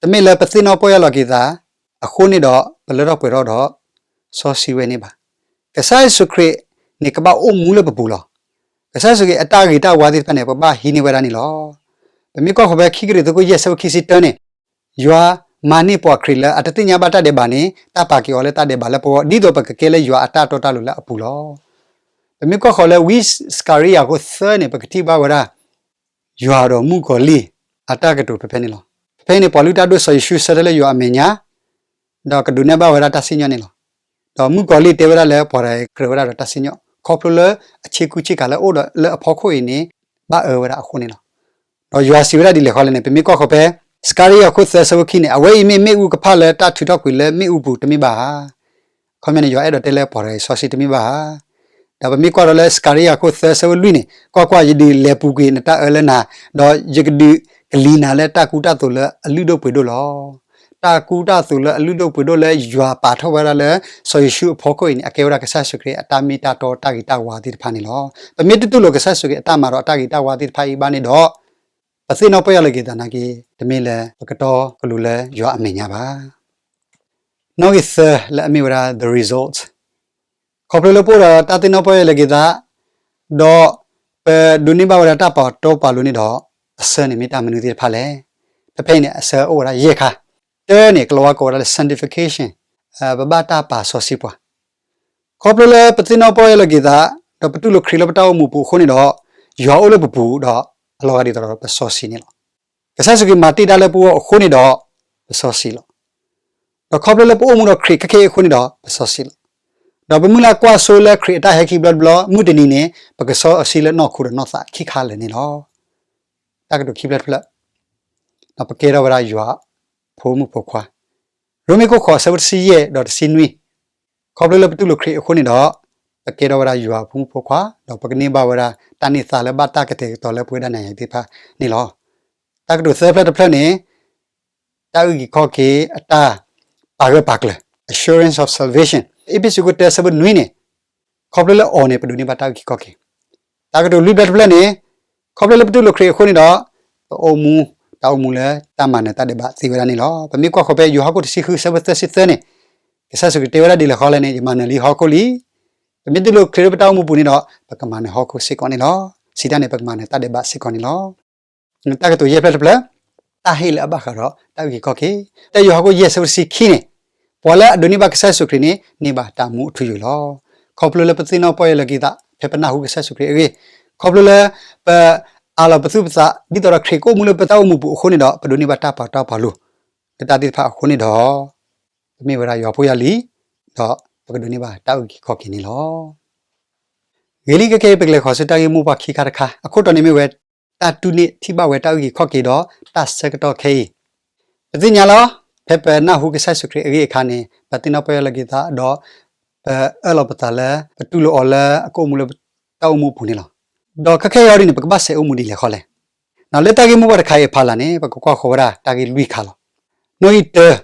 တမ့ၢ်လၢပသ့ၣ်နီၣ်ပီၢ်ယၢ်လီၤက့ၤသးအဃိန့ၣ်ဒီး ပလၢထီၣ်ပှဲၤထီၣ်ဒီးစီဆှံဝဲန့ၣ်ဘၣ်. ကစၢ်ယ့ၣ်ၡူးခရံာ်န့ၣ်ကဘၣ်အိၣ်မူလၢပပူၤလီၤ. ကစၢ်ယ့ၣ်ၡူးခရံာ်အတၢ်ဂ့ၤတၢ်ဝါသ့ၣ်တဖၣ်န့ၣ် ပဘၣ်ဟံးန့ၢ်ဝဲဒၣ်န့ၣ်လီၤ. ပမ့ၢ်ကွၢ်ဃီၤဖဲခံကရံၣ်သူး ခိၣ်ယဲၢ် ဆၢဖိခံဆံတၢန့ၣ်, ယွၤမၤန့ၢ်ပှၤခရံာ်လၢအတသ့ၣ်ညါဘၣ်တၢ်ဒဲးဘးန့ၣ် တၢ်ပာ်က့ၤအီၤလၢတၢ်ဒဲးဘးလၢပဂီၢ် ဒ်သိးပကကဲလၢယွၤအတၢ်တီတၢ်လိၤလၢအပူၤလီၤ. ပမ့ၢ်ကွၢ်ဃီၤလၢဝံစကၤရံယၤခိၣ်သၢန့ၣ် ပကထံၣ်ဘၣ်ဝဲဒၣ် ယွၤဒီးမုၣ်ကီၤလံၢ်အတၢ်ကတိၤဖဲဖဲန့ၣ်လီၤ. ဖဲဖဲအံၤန့ၣ် ပှၤလုၢ်တၢ်ဒိၣ်စီၤယ့ၣ်ၡူးဆၢထၢၣ်လၢယွၤအမဲာ်ညါ ဒီးကဒုးနဲၣ်ဘၣ်ဝဲဒၣ်တၢ်စံၣ်ညီၣ်န့ၣ်လီၤ. ဒီးမုၣ်ကီၤလံၢ်တဲဝဲဒၣ်လၢပှၤတဂၤအံၤကြၢးဝဲဒၣ်ဒီးတၢ်စံၣ်ညီၣ် ခီဖျိလၢအဆ့ကူဆ့ကၤလၢအအိၣ်ဒီးလၢအဖီခိၣ်အံၤန့ၣ် ဘၣ်အၢဝဲဒၣ်အဃိန့ၣ်လီၤ. ဒီးယွၤစံးဝဲဒၣ်ဒ်လဲၣ်ဃီလဲၣ်န့ၣ် ပမ့ၢ်ကွၢ်ဃီၤဖဲ စကၤရံယၤခိၣ်သၢ ဆၢဖိခံန့ၣ်, အဝဲအံၤမ့ၢ်မ့ၣ်အူကဖၣ်လၢတၢ်ထုးထီၣ်ကွံာ်လၢမ့ၣ်အူပူၤတမ့ၢ်ဘၣ်ဧါ. အခီပညီန့ၣ် ယွၤအဲၣ်ဒိးတဲလၢပှၤတဂၤအံၤစီဆှံတမ့ၢ်ဘၣ်ဧါ. ဒီးပမ့ၢ်ကွၢ်ဒီးလၢစကၤရံယၤခိၣ်သၢ ဆၢဖိလွံၢ်န့ၣ်, ကွၢ်ကွၢ်, ယဒုးလဲၤပူၤကွံာ်နတၢ်အၢလၢနၤ, ဒီးယကဒုးကလံၤနၤလၢတၢ်ကူတၢ်သိးလၢအလုၢ်ဒိၣ်ပှ့ၤဒိၣ်လီၤ. တၢ်ကူတၢ်သိးလၢအလုၢ်ဒိၣ်ပှ့ၤဒိၣ်လၢယွၤပာ်ထီၣ်ဝဲဒၣ်လၢစီၤယ့ၣ်ၡူးအဖီခိၣ်အံၤန့ၣ် အကဲဝဲဒၣ်ကစၢ်ယ့ၣ်ၡူးခရံာ်အတၢ်မ့ၢ်တၢ်တီတၢ်ဂ့ၤတၢ်ဝါသ့ၣ်တဖၣ်န့ၣ်လီၤ. ပမ့ၢ်တတူၢ်လိာ်ကစၢ်ယ့ၣ်ၡူးခရံာ်အတၢ်မၤဒီးအတၢ်ဂ့ၤတၢ်ဝါသ့ၣ်တဖၣ်အံၤဘၣ်န့ၣ်ဒီး ပသ့ၣ်နီၣ်ပီၢ်ယၢ်လီၤက့ၤသးနာ်က့ တမ့ၢ်လၢပကတီကလိၤလၢယွၤအမဲာ်ညါဘၣ်. နီၣ်ဂံၢ်သၢလၢအမ့ၢ်ဝဲဒၣ် the result, ခီဖျိလၢပအိၣ်ဒီးတၢ်သ့ၣ်နီၣ်ပီၢ်ယၢ်လီၤက့ၤသး ဒီးပဒိးန့ၢ်ဘၣ်ဝဲဒၣ်တၢ်ပာ်တီပာ်လိၤန့ၣ်ဒီး အဆၢန့ၣ်မ့ၢ်တၢ်မနုၤသ့ၣ်တဖၣ်လဲၣ်. ဖဲဖဲအံၤန့ၣ် အဆၢအိၣ်ဝဲဒၣ်ယဲၢ်ခါ. တၢန့ၣ် ကလီၤဝါကိးဝဲဒၣ်လၢ sanctification, ပဘၣ်တၢ်ပာ်စီဆှံပှၤ ခီဖျိလၢပသ့ၣ်နီၣ်ပီၢ်ယၢ်လီၤက့ၤသး ဒီးပတူၢ်လိာ်ခရံာ်လၢပတၢ်အိၣ်မူပူၤအဃိန့ၣ်ဒီး ယွၤအိၣ်လၢပပူၤဒီးအလီၤဂာ်ဒ်သိးဒီးပစီဆှံန့ၣ်လီၤ. ကစၢ်ယ့ၣ်ၡူးခရံာ်မၤတ့ၢ်တၢ်လၢပဂီၢ်အဃိန့ၣ်ဒီး ပစီဆှံလီၤ. ဒီးခီဖျိလၢပအိၣ်မူဒီးခရံာ်ခဲခဲအံၤအဃိန့ၣ်ဒီး ပစီဆှံလီၤ. ဒီးပမုၢ်လၢ်ကွၢ်စိလၢခရံာ်အတၢ်ဟဲခံဘျီတဘျီ မုၢ်တနံၤန့ၣ် ပကစီဆှံလၢနီၢ်ခိဒီးနီၢ်သးခံခါလၢာ်န့ၣ်လီၤ. တၢ်ကတိၤခံဖျၢၣ်တဖျၢၣ် ဒီးပကဲထီၣ်ဝဲဒၣ်ယွၤဖိမုၣ်ဖိခွါ. ရိမ့ၤခိၣ်ဃိး ဆၢဖိတဆံယဲၢ်ဒီးတဆံနွံ, ခီဖျိလၢပတူၢ်လိာ်ခရံာ်အဃိန့ၣ်ဒီး ပကဲထီၣ်ဝဲဒၣ်ယွၤဖိမုၣ်ဖိခွါ ဒီးပကန့ၢ်ဘၣ်ဝဲဒၣ်တၢ်န့ၢ်သါလၢဘၣ်တၢ်ကတဲာ်ကတီၤလၢပဝဲဒၣ်နၤယၤသ့ၣ်တဖၣ်န့ၣ်လီၤ. တၢ်ကတိၤသၢဖျၢၣ်တဖျၢၣ်န့ၣ် တၢ်အုၣ်က့ၤခီၣ်က့ၤအတၢ်ပာ်ဂၢၢ်ပာ်ကျၢၤ assurance of salvation, အ့းဖ့းစူး ခိၣ်တၢ ဆၢဖိနွံန့ၣ်, ခီဖျိလၢအီၤန့ၣ် ပဒိးန့ၢ်ဘၣ်တၢ်အုၣ်က့ၤခီၣ်က့ၤ. တၢ်ကတိၤလွံၢ်ဖျၢၣ်တဖျၢၣ်န့ၣ်, ခီဖျိလၢပတူၢ်လိာ်ခရံာ်အဃိန့ၣ်ဒီး ပအိၣ်မူ တၢ်အိၣ်မူလၢတၢ်မၤနၢၤတၢ်ဒဲးဘးသ့ဝဲဒၣ်န့ၣ်လီၤ. ပမ့ၢ်ကွၢ်ဃီၤဖဲယိၤဟၣ်ခိၣ်တဆံဃု ဆၢဖိသၢဆံသၢန့ၣ်, ကစၢ်ယ့ၣ်ၡူးခရံာ်တဲဝဲဒၣ်ဒ်လဲၣ်ဃီလဲၣ်န့ၣ်, ယမၤနၢၤလံဟီၣ်ခိၣ်လံ. ပမ့ၢ်တူၢ်လိာ်ခရံာ်လၢပတၢ်အိၣ်မူပူၤန့ၣ်ဒီး ပကမၤနၢၤဟီၣ်ခိၣ်စ့ၢ်ကီးန့ၣ်လီၤ. စံးတၢ်န့ၣ် ပကမၤနၢၤတၢ်ဒဲးဘးစ့ၢ်ကီးန့ၣ်လီၤ. တၢ်ကတိၤယဲၢ်ဖျၢၣ်တဖျၢၣ်, တၢ်ဟ့ၣ်လၢအဘၣ်ဃးဒီးတၢ်အုၣ်က့ၤခီၣ်က့ၤ. ဖဲယိၤဟၣ်ခိၣ်ယဲၢ် ဆၢဖိတဆံခံန့ၣ်, ပှၤလၢအဒိးန့ၢ်ဘၣ်ကစၢ်ယ့ၣ်ၡူးခရံာ်န့ၣ် န့ၢ်ဘၣ်တၢ်မူအထူအယိာ်လီၤ. ခီဖျိလၢပသ့ၣ်နီၣ်ပီၢ်ယၢ်လီၤက့ၤသး ဖဲပနၢ်ဟူကစၢ်ယ့ၣ်ၡူးခရံာ်အဂ့ၢ်, ခီဖျိလၢပအးလီၤပသူၣ်ပသး ဒ်သိးဒီးခရံာ်ကအိၣ်မူလၢပတၢ်အိၣ်မူပူၤအဃိန့ၣ်ဒီး ပဒိးန့ၢ်ဘၣ်တၢ်ပာ်တီပာ်လိၤ လၢတၢ်သ့ၣ်တဖၣ်အဃိန့ၣ်ဒီး ပမ့ၢ်ဝဲဒၣ်ယွၤဖိယွၤလံၤ, ဒီးပကဒိးန့ၢ်ဘၣ်တၢ်အုၣ်က့ၤခီၣ်က့ၤန့ၣ်လီၤ. ဂ့ၤလံခဲကနံၣ်အံၤ ပကလဲၤဃီၤဆူတၢ်ဂ့ၢ်မိၢ်ပှၢ်ခံခါတခါ, အခိၣ်တီန့ၣ်မ့ၢ်ဝဲ တၢ်တူၢ်န့ၢ်ထံၣ်ဘၣ်ဝဲတၢ်အုၣ်က့ၤခီၣ်က့ၤဒီးတၢ်ဆၢကတီၢ်ခဲအံၤ. ပသ့ၣ်ညါလီၤ, ဖဲပနၢ်ဟူကစၢ်ယ့ၣ်ၡူးခရံာ်အဂ့ၢ်အခါန့ၣ် ပသ့ၣ်နီၣ်ပီၢ်ယၢ်လီၤက့ၤသးဒီး ပအၢၣ်လီၤပသးလၢ ပတူၢ်လိာ်အီၤလၢအကအိၣ်မူလၢတၢ်အိၣ်မူအပူၤန့ၣ်လီၤ. ဒီးခဲခဲအံၤအံၤန့ၣ် ပကဘၣ်ဆဲးအိၣ်မူဒ်လဲၣ်ဃီလဲၣ်. လၢတၢ်ဂ့ၢ်မိၢ်ပှၢ်တခါအံၤအဖီလာ်န့ၣ် ပကကွၢ်ဃီၤဝဲဒၣ်တၢ်ဂ့ၢ်လွံၢ်ခါလီၤ. နီၣ်ဂံၢ်တၢ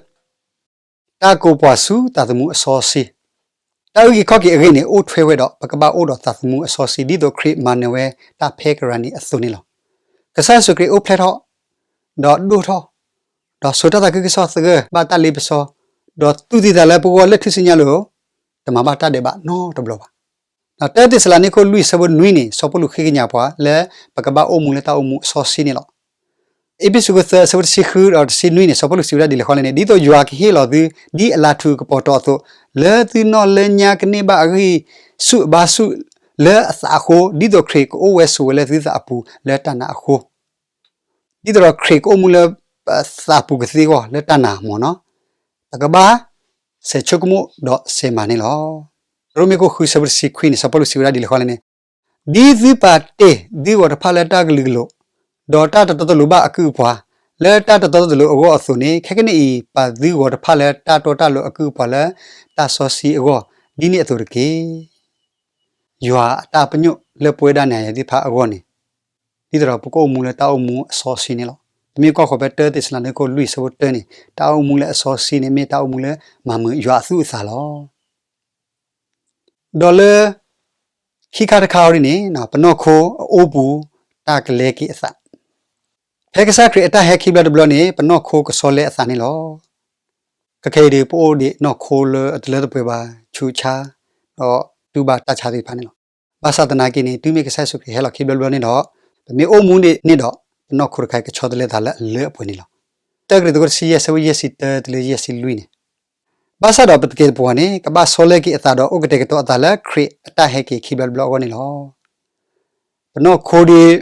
တၢ်ကိးပှၤဆူသးသမူအစီဆှံ, တၢ်အုၣ်က့ၤခီၣ်က့ၤအဂ့ၢ်န့ၣ် အိၣ်ထွဲဝဲဒီး ပကဘၣ်အိၣ်ဒီးသးသမူအစီဆှံ ဒ်သိးခရံာ်မၤနၢၤဝဲတၢ်ဖဲကရၤနံအသိးန့ၣ်လီၤ. ကစၢ်ယ့ၣ်ၡူးခရံာ်အိၣ်ဖျဲၣ်ထီၣ်, ဒီးဒိၣ်ထီၣ်, ဒီးစိာ်တၢ်သးခုကစီၣ်သဂၢၢ်ဘၣ်တၢ်လ့ပစီ, ဒီးသူၣ်သံသးလၢပဂီၢ်လၢထူၣ်စုညါလိၤ, တမၤဘၣ်တၢ်ဒဲးဘးနီတဘျီဘၣ်. တၢသ့းစၤလနံခိၣ်လွံၢ် ဆၢဖိနွံန့ၣ် စီၤပီလူးဃ့ကညးပှၤလၢ ပကဘၣ်အိၣ်မူလၢတၢ်အိၣ်မူအစီဆှံန့ၣ်လီၤ. အ့းဖ့းစူး သၢ ဆၢဖိတဆံဃုဒီးတဆံနွံန့ၣ် စီၤပီလူးစံးဝဲဒၣ်ဒ်လဲၣ်ဃီလဲၣ်န့ၣ်, ဒ်သိးယွၤကဟ့ၣ်လီၤသု ဒ်အလၤထူအကပီၤတီၤအသိး, လၢသုနီၣ်လၢညါကန့ၢ်ဘၣ်အဂံၢ်ဆူၣ်အဘါဆူၣ် လၢအသးအဃိ, ဒ်သိးခရံာ်ကအိၣ်ဝဲဆိးဝဲလၢသုသးအပူၤလၢတၢ်နာ်အဃိ ဒ်သိးဒီးခရံာ်ကအိၣ်မူလၢပသးပူၤကသ့အဂီၢ်လၢတၢ်နာ်မ့ၢ်နီၤ, ပကဘၣ်ဆဲးဆိကမိၣ်ဒီးဆဲးမၤန့ၣ်လီၤ. ရိမ့ၤခိၣ်ဃု ဆၢဖိတဆံခွံန့ၣ် စီၤပီလူးစံးဝဲဒၣ်ဒ်လဲၣ်ဃီလဲၣ်န့ၣ်, ဒ်သုပာ်တ့ၢ်သုဂီၤတဖၣ်လၢတၢ်ကလုာ်ကလိာ်, ဒီးတၢ်တတီတလိၤဘၣ်အကုၢ်အပှၤ, လၢတၢ်တတီတလိၤအဂီၢ်အသိးန့ၣ် ခဲကနံၣ်အံၤ ပာ်သုဂီၤတဖၣ်လၢတၢ်တီတၢ်လိၤအကုၢ်အပှၤလၢတၢ်စီဆှံအဂီၢ် ဒ်န့ၣ်အသိးတက့ၢ်. ယွၤအတၢ်ပညိၣ်လၢပဝဲဒၣ်နၤယၤသ့ၣ်တဖၣ်အဂီၢ်န့ၣ် ဒ်သိးဒီးပကအိၣ်မူလၢတၢ်အိၣ်မူအစီဆှံန့ၣ်လီၤ. ပမ့ၢ်ကွၢ်ဃီၤဖဲတၢသ့းစၤလနံခိၣ်လွံၢ်ဆၢဖိတၢန့ၣ် တၢ်အိၣ်မူလၢအစီဆှံန့ၣ် မ့ၢ်တၢ်အိၣ်မူလၢမၤမုာ်ယွၤအသူၣ်အသးလီၤ. ဒီးလၢ ခံခါတခါအံၤန့ၣ် ပနီၢ်ခိအအိပူၤ တၢ်ကလဲက့ၤအသး ဖဲကစၢ်ခရံာ်အတၢ်ဟဲခံဘျီတဘျီန့ၣ် ပနီၢ်ခိကဆီလဲအသးန့ၣ်လီၤ. ခဲခဲအံၤဒီး ပအိၣ်ဒံးနီၢ်ခိလၢအတလၢတပှဲၤဘၣ် ဆူးဆါ ဒီးတူၢ်ဘၣ်တၢ်ဆါသ့ၣ်တဖၣ်န့ၣ်လီၤ. ဘၣ်ဆၣ်သနာ်က့န့ၣ် တုၤမ့ၢ်ကစၢ်ယ့ၣ်ၡူးခရံာ်ဟဲလီၤခံဘျီတဘျီန့ၣ်ဒီး ပမ့ၢ်အိၣ်မူဒံးန့ၣ်ဒီး ပနီၢ်ခိတခါအံၤကဆီတလဲသးလၢအလၢအပှဲၤန့ၣ်လီၤ. တၢကရံၣ်သူးတဆံယဲၢ်ဆၢဖိယဲၢ်ဆံတၢတုၤလၢယဲၢ်ဆံလွံၢ်န့ၣ် ဘၣ်ဆၣ်ဒီးပသကဲးပဝးန့ၣ် ကဘၣ်ဆီလဲက့ၤအသးဒီးအိၣ်ကတဲာ်ကတီၤအသးလၢခရံာ်အတၢ်ဟဲက့ၤခံဘျီတဘျီအဂီၢ်န့ၣ်လီၤ. ပနီၢ်ခိဒ်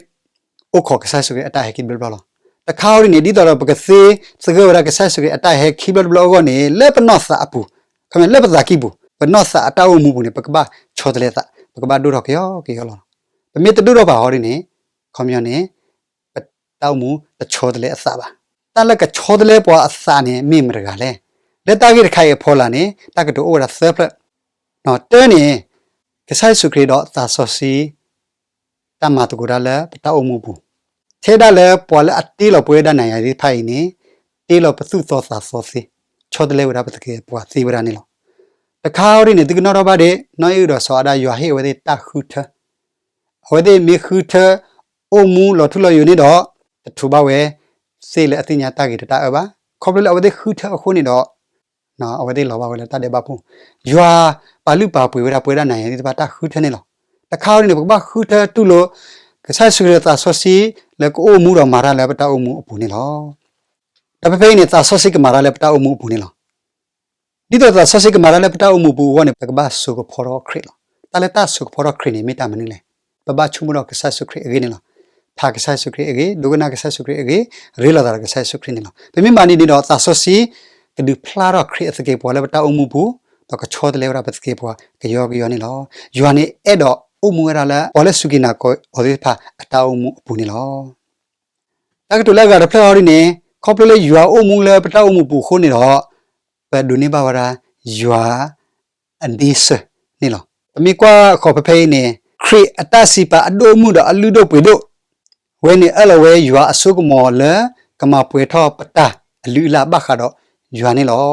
အိၣ်ခိးကစၢ်ယ့ၣ်ၡူးခရံာ်အတၢ်ဟဲက့ၤတဘျီဘျီလီၤ. တခါအံၤန့ၣ် ဒ်သိးဒီးပကသ့သဂၢၢ်ဝဲဒၣ်ကစၢ်ယ့ၣ်ၡူးခရံာ်အတၢ်ဟဲခံဘျီတဘျီအဂီၢ်န့ၣ် လၢပနီၢ်သးအပူၤ, ခီမ့ၢ်လၢပသးကံၢ်ပူၤ, ပနီၢ်သးအတၢ်အိၣ်မူပူၤန့ၣ် ပကဘၣ်ဆီတလဲသး, ပကဘၣ်ဒိၣ်ထီၣ်ကယီကယီလီၤ. ပမ့ၢ်တဒိၣ်ထီၣ်ဘၣ်ဟီဒ်န့ၣ် ခီပညီန့ၣ် ပတၢ်အိၣ်မူတဆီတလဲအသးဘၣ်. တၢ်လၢကဆီတလဲပှၤအသးန့ၣ်မ့ၢ်မတဂၤလဲၣ်. လၢတၢ်ဂ့ၢ်တခါအံၤအဖီလာ်န့ၣ် တၢ်ကတိၤအိၣ်ဝဲဒၣ်သၢဖျၢၣ်. တၢန့ၣ် ကစၢ်ယ့ၣ်ၡူးခရံာ်ဒီးသးစီဆှံ တၢ်မၤသကိးတၢ်လၢပတၢ်အိၣ်မူအပူၤ, ထဲဒၣ်လၢပှၤလၢအတ့လီၤပဝဲဒၣ်နၤယၤသ့ၣ်တဖၣ်အံၤန့ၣ် တ့လီၤပသူၣ်သီသးသီသ့, ဆီတလဲဝဲဒၣ်ပသကဲးပဝးသ့ဝဲဒၣ်န့ၣ်လီၤ. တခါအံၤန့ၣ် သုကနီၣ်ထီၣ်ဘၣ်ဒ် နီၢ်အ့ၣ်အုဒီးစီၤအၤဒၣ်ယွၤဟ့ၣ်အဝဲသ့ၣ်တၢ်ဃုထၢ အဝဲသ့ၣ်မ့ၢ်ဃုထၢ အိၣ်မူလီၤထူလီၤယိာ်န့ၣ်ဒီး တထုးဘၣ်ဝဲသ့ၣ်လၢအသ့ၣ်ညါတၢ်ဂ့ၤဒီးတၢ်အၢဘၣ်. ခီဖျိလၢအဝဲသ့ၣ်ဃုထၢအဃိန့ၣ်ဒီး အဝဲသ့ၣ်လီၤဘၣ်ဝဲလၢတၢ်ဒဲးဘးပူၤ, ယွၤပာ်လုၢ်ပာ်ပှ့ၤဝဲဒၣ်ပဝဲဒၣ်နၤယၤသ့ၣ်တဖၣ်တၢ်ဃုထၢန့ၣ်လီၤ. တခါအံၤန့ၣ် ပကဘၣ်ဃုထၢတူၢ်လိာ် ကစၢ်ယ့ၣ်ၡူးခရံာ်သးစီဆှံ လၢကအိၣ်မူဒီးမၤတၢ်လၢပတၢ်အိၣ်မူအပူၤန့ၣ်လီၤ. ဒီးဖဲဖဲအံၤန့ၣ် သးစီဆှံကမၤတၢ်လၢပတၢ်အိၣ်မူအပူၤန့ၣ်လီၤ. ဒ်သိးသးစီဆှံကမၤတၢ်လၢပတၢ်အိၣ်မူအပူၤအဂီၢ်န့ၣ် ပကဘၣ်စိာ်ကဖီထီၣ်ခရံာ်လီၤ. တၢ်လၢတၢ်စိာ်ကဖီထီၣ်ခရံာ်န့ၣ် မ့ၢ်တၢ်မနုၤလဲၣ်. ပဘၣ်ဆိကမိၣ်ဒီးကစၢ်ယ့ၣ်ၡူးခရံာ်အဂ့ၢ်န့ၣ်လီၤ. ဖးကစၢ်ယ့ၣ်ၡူးခရံာ်အဂ့ၢ်, ဒိကနၣ်ကစၢ်ယ့ၣ်ၡူးခရံာ်အဂ့ၢ်, ရ့လိာ်သးဒီးကစၢ်ယ့ၣ်ၡူးခရံာ်န့ၣ်လီၤ. ပမ့ၢ်မၤဒ်န့ၣ်ဒီး သးစီဆှံ ကဒုးဖျါထီၣ်ခရံာ်အသကဲးပဝးလၢပတၢ်အိၣ်မူအပူၤ, ဒီးကဆီတလဲဝဲဒၣ်ပသကဲးပဝးကယီကယီန့ၣ်လီၤ. ယွၤန့ၣ်အဲၣ်ဒိးအိၣ်မူဝဲဒၣ်လၢ ပှၤလၢစူၢ်က့ၤနာ်က့ၤအီၤသ့ၣ်တဖၣ်အတၢ်အိၣ်မူအပူၤန့ၣ်လီၤ. တၢ်ကတိၤလၢအဂၤတဖျၢၣ်အံၤန့ၣ် ခီဖျိလၢယွၤအိၣ်မူလၢပတၢ်အိၣ်မူပူၤအဃိန့ၣ်ဒီး ပဒိးန့ၢ်ဘၣ်ဝဲဒၣ် ယွၤ အန့ဆၢၣ်န့ၣ်လီၤ. ပမ့ၢ်ကွၢ်ဃီၤဖဲဖဲအံၤန့ၣ် ခရံာ်အတၢ်စံးပာ်အဒိၣ်အမုၢ်ဒီးအလုၢ်ဒိၣ်ပှ့ၤဒိၣ် ဝဲန့ၣ်အၢၣ်လီၤဝဲယွၤအစိကမီၤလၢ ကမၤပှဲၤထီၣ်ပတၢ်အလုၢ်အလၢ်ဘၣ်ဃးဒီးယွၤန့ၣ်လီၤ.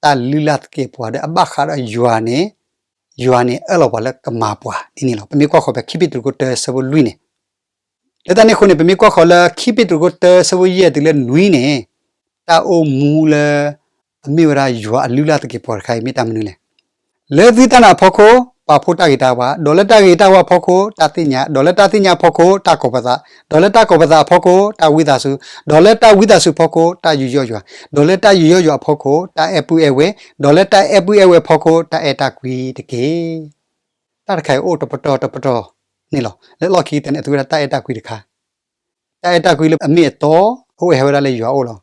တၢ်လုၢ်လၢ်သကဲးပဝးဒီးအဘၣ်ဃးဒီးယွၤန့ၣ် ယွၤန့ၣ်အၢၣ်လီၤပှၤလၢကမၤပှၤဒ်န့ၣ်လီၤ. ပမ့ၢ်ကွၢ်ဃီၤဖဲခံပ့းတရူးခိၣ်တၢဆၢဖိလွံၢ်န့ၣ် လၢတၢ်န့ၣ်အဃိန့ၣ် ပမ့ၢ်ကွၢ်ဃီၤလၢ ခံပ့းတရူးခိၣ်တၢဆၢဖိယဲၢ်တုၤလၢနွံန့ၣ် တၢ်အိၣ်မူလၢ အမ့ၢ်ဝဲဒၣ်ယွၤအလုၢ်အလၢ်သကဲးပဝးတခါအံၤ မ့ၢ်တၢ်မနုၤလဲၣ်. လၢသုတၢ်နာ်အဖီခိၣ် ပာ်ဖှိၣ်တၢ်ဂ့ၤတၢ်ဝါ, ဒီးလၢတၢ်ဂ့ၤတၢ်ဝါအဖီခိၣ် တၢ်သ့ၣ်ညါ, ဒီးလၢတၢ်သ့ၣ်ညါအဖီခိၣ် တၢ်ကီၤပသး, ဒီးလၢတၢ်ကီၤပသးအဖီခိၣ် တၢ်ဝံသးစူၤ, ဒီးလၢတၢ်ဝံသးစူၤအဖီခိၣ် တၢ်ယူးယီၣ်ယွၤ, ဒီးလၢတၢ်ယူးယီၣ်ယွၤအဖီခိၣ် တၢ်အဲၣ်ပုၢ်အဲၣ်ဝဲၢ်, ဒီးလၢတၢ်အဲၣ်ပုၢ်အဲၣ်ဝဲၢ်အဖီခိၣ် တၢ်အဲၣ်တၢ်ကွံတက့ၢ်. တၢ်တခါအံၤအိၣ်တပတီၢ်တပတီၢ်န့ၣ်လီၤ. လၢလီၢ်ခံကတၢၢ်န့ၣ် အသူဝဲဒၣ်တၢ်အဲၣ်တၢ်ကွံတခါ, တၢ်အဲၣ်တၢ်ကွံလၢအမ့ၢ်အတီ အိၣ်ဝဲဟဲဝဲဒၣ်လၢယွၤအအိၣ်လီၤ.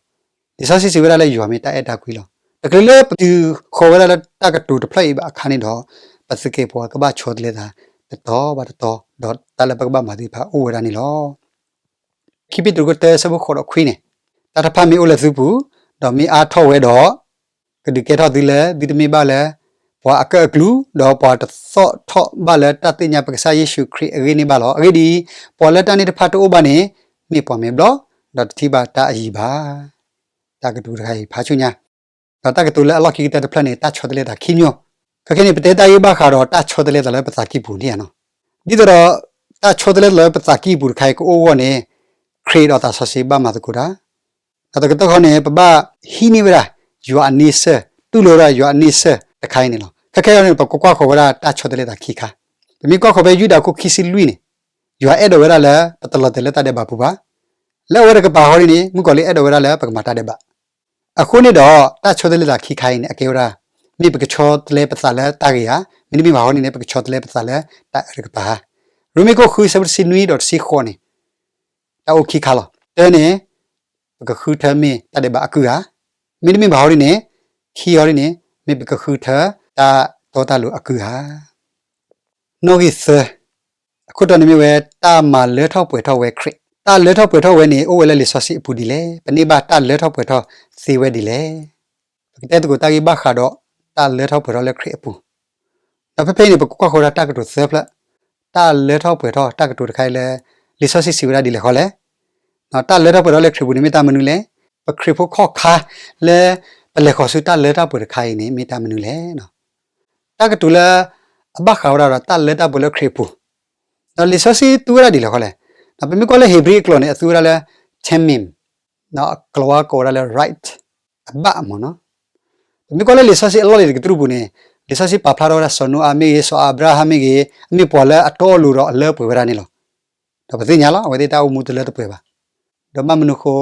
လံာ်စီဆှံစံးဝဲဒၣ်လၢယွၤမ့ၢ်တၢ်အဲၣ်တၢ်ကွံလီၤ. တချုးလၢပတုၤဃီၤဝဲဒၣ်လၢတၢ်ကတိၤတဖျၢၣ်အံၤဘၣ်အခါန့ၣ်ဒီး ပသကဲးပဝးကဘၣ်ဆီတလဲသး တတီၤဘၣ်တတီၤ ဒီးတၢ်လၢပကဘၣ်မၤသ့ၣ်တဖၣ်အိၣ်ဝဲဒၣ်န့ၣ်လီၤ. ခံပ့းတရူးခိၣ်တၢဆၢဖိဃိးဒီးခွံန့ၣ်, တၢ်တဖၣ်မ့ၢ်အိၣ်လၢသုပူၤ, ဒီးမ့ၢ်အါထီၣ်ဝဲဒီး ကဒုးကဲထီၣ်သုလၢ သုတမ့ၢ်ဘၣ်လၢ ပှၤအကၢၣ်အကျူ, ဒီးပှၤတသီၣ်ထီၣ်ဘၣ်လၢတၢ်သ့ၣ်ညါပကစၢ်ယ့ၣ်ၡူးခရံာ်အဂ့ၢ်န့ၣ်ဘၣ်လီၤ. အဂ့ၢ်ဒ်အံၤ, ပှၤလၢတၢ်န့ၣ်တဖၣ်တအိၣ်ဘၣ်န့ၣ် မ့ၢ်ပှၤမဲာ်ဘျီၣ်, ဒီးတထံၣ်ဘၣ်တၢ်အယံၤဘၣ်. တၢ်ကတိၤတခါအံၤဖးဆူညါ ဒီးတၢ်ကတိၤလၢအလီၢ်ခံကတၢၢ်တဖျၢၣ်န့ၣ် တၢ်ဆီတလဲသးခံမျိုး, ခဲခဲန့ၣ် ပတဲတၢ်ဂ့ၢ်ဘၣ်ဃးဒီးတၢ်ဆီတလဲသးလၢပသးကံၢ်ပူၤန့ၣ်ဧါနီၤ. ဒ်သိးဒီး တၢ်ဆီတလဲသးလၢပသးကံၢ်ပူၤတခါအံၤကအိၣ်အဂီၢ်န့ၣ် ခရံာ်ဒီးသးစီဆှံဘၣ်မၤသကိးတၢ်, ဒီးတကတီၢ်ခီန့ၣ် ပဘၣ်ဟံးန့ၢ်ဝဲဒၣ် ယွၤအန့ဆၢၣ်, တူၢ်လိာ်ဝဲဒၣ်ယွၤအန့ဆၢၣ်တခါအံၤန့ၣ်လီၤ. ခဲခဲအံၤန့ၣ် ပကကွၢ်ဃီၤဝဲဒၣ်တၢ်ဆီတလဲသးခံခါ, ပမ့ၢ်ကွၢ်ဃီၤဖဲယူဒၤခိၣ်ခံဆံလွံၢ်န့ၣ်, ယွၤအဲၣ်ဒိးဝဲဒၣ်လၢပတလီၤတဲာ်လၢတၢ်ဒဲးဘးပူၤဘၣ်. လၢအဝဲတကပၤဃီန့ၣ် မုၣ်ကီၤလံၢ်အဲၣ်ဒိးဝဲဒၣ်လၢပကမၤတၢ်ဒဲးဘး အဃိန့ၣ်ဒီး တၢ်ဆီတလဲသးခံခါအံၤန့ၣ် အကဲဝဲဒၣ် မ့ၢ်ပကဆီတလဲပသးလၢတၢ်ဂ့ၤဧါ, မ့တမ့ၢ်ဘၣ်ဃီန့ၣ် ပကဆီတလဲပသးလၢတၢ်အၢတကပၤဧါ. ရိမ့ၤခိၣ်ဃုဆၢဖိတဆံနွံဒီးတဆံဃိးန့ၣ် တၢ်အိၣ်ခံခါလီၤ. တၢန့ၣ် ပကဃုထၢမ့ၢ်တၢ်ဒဲးဘးအကုၢ်ဧါ, မ့တမ့ၢ်ဘၣ်ဃီန့ၣ် ခံဃီန့ၣ် မ့ၢ်ပကဃုထၢတၢ်တီတၢ်လိၤအကုၢ်ဧါ. နီၣ်ဂံၢ်သၢ, အခိၣ်တီန့ၣ်မ့ၢ်ဝဲ တၢ်မၤလၢထီၣ်ပှဲၤထီၣ်ဝဲခရံာ်. တၢ်လၢထီၣ်ပှဲၤထီၣ်ဝဲန့ၣ် အိၣ်ဝဲလၢလံာ်စီဆှံအပူၤဒ်လဲၣ်. ပန့ၢ်ဘၣ်တၢ်လၢထီၣ်ပှဲၤထီၣ်သ့ဝဲဒ်လဲၣ်. ပကတဲသကိးတၢ်ဂ့ၢ်ဘၣ်ဃးဒီး တၢ်လၢထီၣ်ပှဲၤထီၣ်လၢခရံာ်အပူၤ, ဒီးဖဲဖဲအံၤန့ၣ် ပကကွၢ်ဃီၤဝဲဒၣ်တၢ်ကတိၤသၢဖျၢၣ်, တၢ်လၢထီၣ်ပှဲၤထီၣ်တၢ်ကတိၤတခါအံၤလၢ လံာ်စီဆှံစံးဝဲဒၣ်ဒ်လဲၣ်ဃီလဲၣ်. တၢ်လၢထီၣ်ပှဲၤထီၣ်လၢခရံာ်ပူၤန့ၣ်မ့ၢ်တၢ်မနုၤလဲၣ်. ပခရံာ်ဖိခီၣ်ခါလၢ ပလဲၤဃီၤဆူတၢ်လၢတၢ်ပှဲၤတခါအံၤန့ၣ် မ့ၢ်တၢ်မနုၤလဲၣ်. တၢ်ကတိၤလၢအဘၣ်ဃးဝဲဒၣ်ဒီးတၢ်လၢတၢ်ပှဲၤလၢခရံာ်အပူၤ, ဒီးလံာ်စီဆှံတူၢ်ဝဲဒၣ်ဒ်လဲၣ်ဃီလဲၣ်. ပမ့ၢ်ကွၢ်လၢဧ့ၤဘြံၤအကျိာ်န့ၣ် အသူဝဲဒၣ်လၢ tamim, ဒီးအကျိာ်ဝါကိးဝဲဒၣ်လၢ right, အဘၣ်မ့ၢ်နီၤ. ပမ့ၢ်ကွၢ်လၢလံာ်စီဆှံအလီၢ်လံၤတကတြူၢ်ပူၤန့ၣ် လံာ်စီဆှံပာ်ဖျါထီၣ်ဝဲဒၣ်စီၤနိအၤမ့ၢ်ဂ့ၤ စီၤအၤဘြၤဟၣ်မ့ၢ်ဂ့ၤ အမ့ၢ်ပှၤလၢအတီအလိၤဒီးအလၢအပှဲၤဝဲဒၣ်န့ၣ်လီၤ. ဒီးပသ့ၣ်ညါလီၤ အဝဲသ့ၣ်တၢ်အိၣ်မူတလၢတပှဲၤဘၣ်. ဒီးဘၣ်မနုၤအဃိ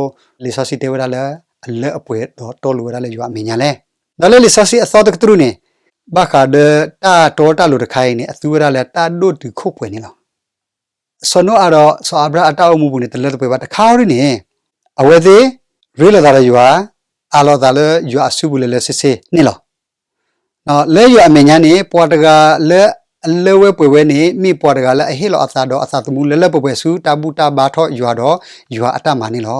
လံာ်စီဆှံတဲဝဲဒၣ်လၢ အလၢအပှဲၤဒီးတီလိၤဝဲဒၣ်လၢယွၤအမဲာ်ညါလဲၣ်. ဒီးလၢလံာ်စီဆှံအသီတကတြူၢ်န့ၣ် ဘၣ်ဃးဒီးတၢ်တီတၢ်လိၤတခါအံၤန့ၣ် အသူဝဲဒၣ်လၢတၢ်ဒိၣ်တုာ်ခိၣ်ပှဲၤန့ၣ်လီၤ. စီၤနိအၤဒီးစီၤအၤဘြၤဟၣ်အတၢ်အိၣ်မူပူၤန့ၣ် တလၢတပှဲၤဘၣ်တခါဒ်န့ၣ် အဝဲသ့ၣ် ရ့လိာ်သးဒီးယွၤ, အးလီၤသးလၢယွၤအစုပူၤလၢလၢဆ့ဆ့န့ၣ်လီၤ. လၢယွၤအမဲာ်ညါန့ၣ် ပှၤတဂၤလၢအလၢဝဲပှဲၤဝဲန့ၣ် မ့ၢ်ပှၤတဂၤလၢအဟ့ၣ်လီၤအသးဒီးအသးသမူလၢလၢပှဲၤပှဲၤဆူတၢ်ဘူၣ်တၢ်ဘါထီၣ်ယွၤဒီးယွၤအတၢ်မၤန့ၣ်လီၤ.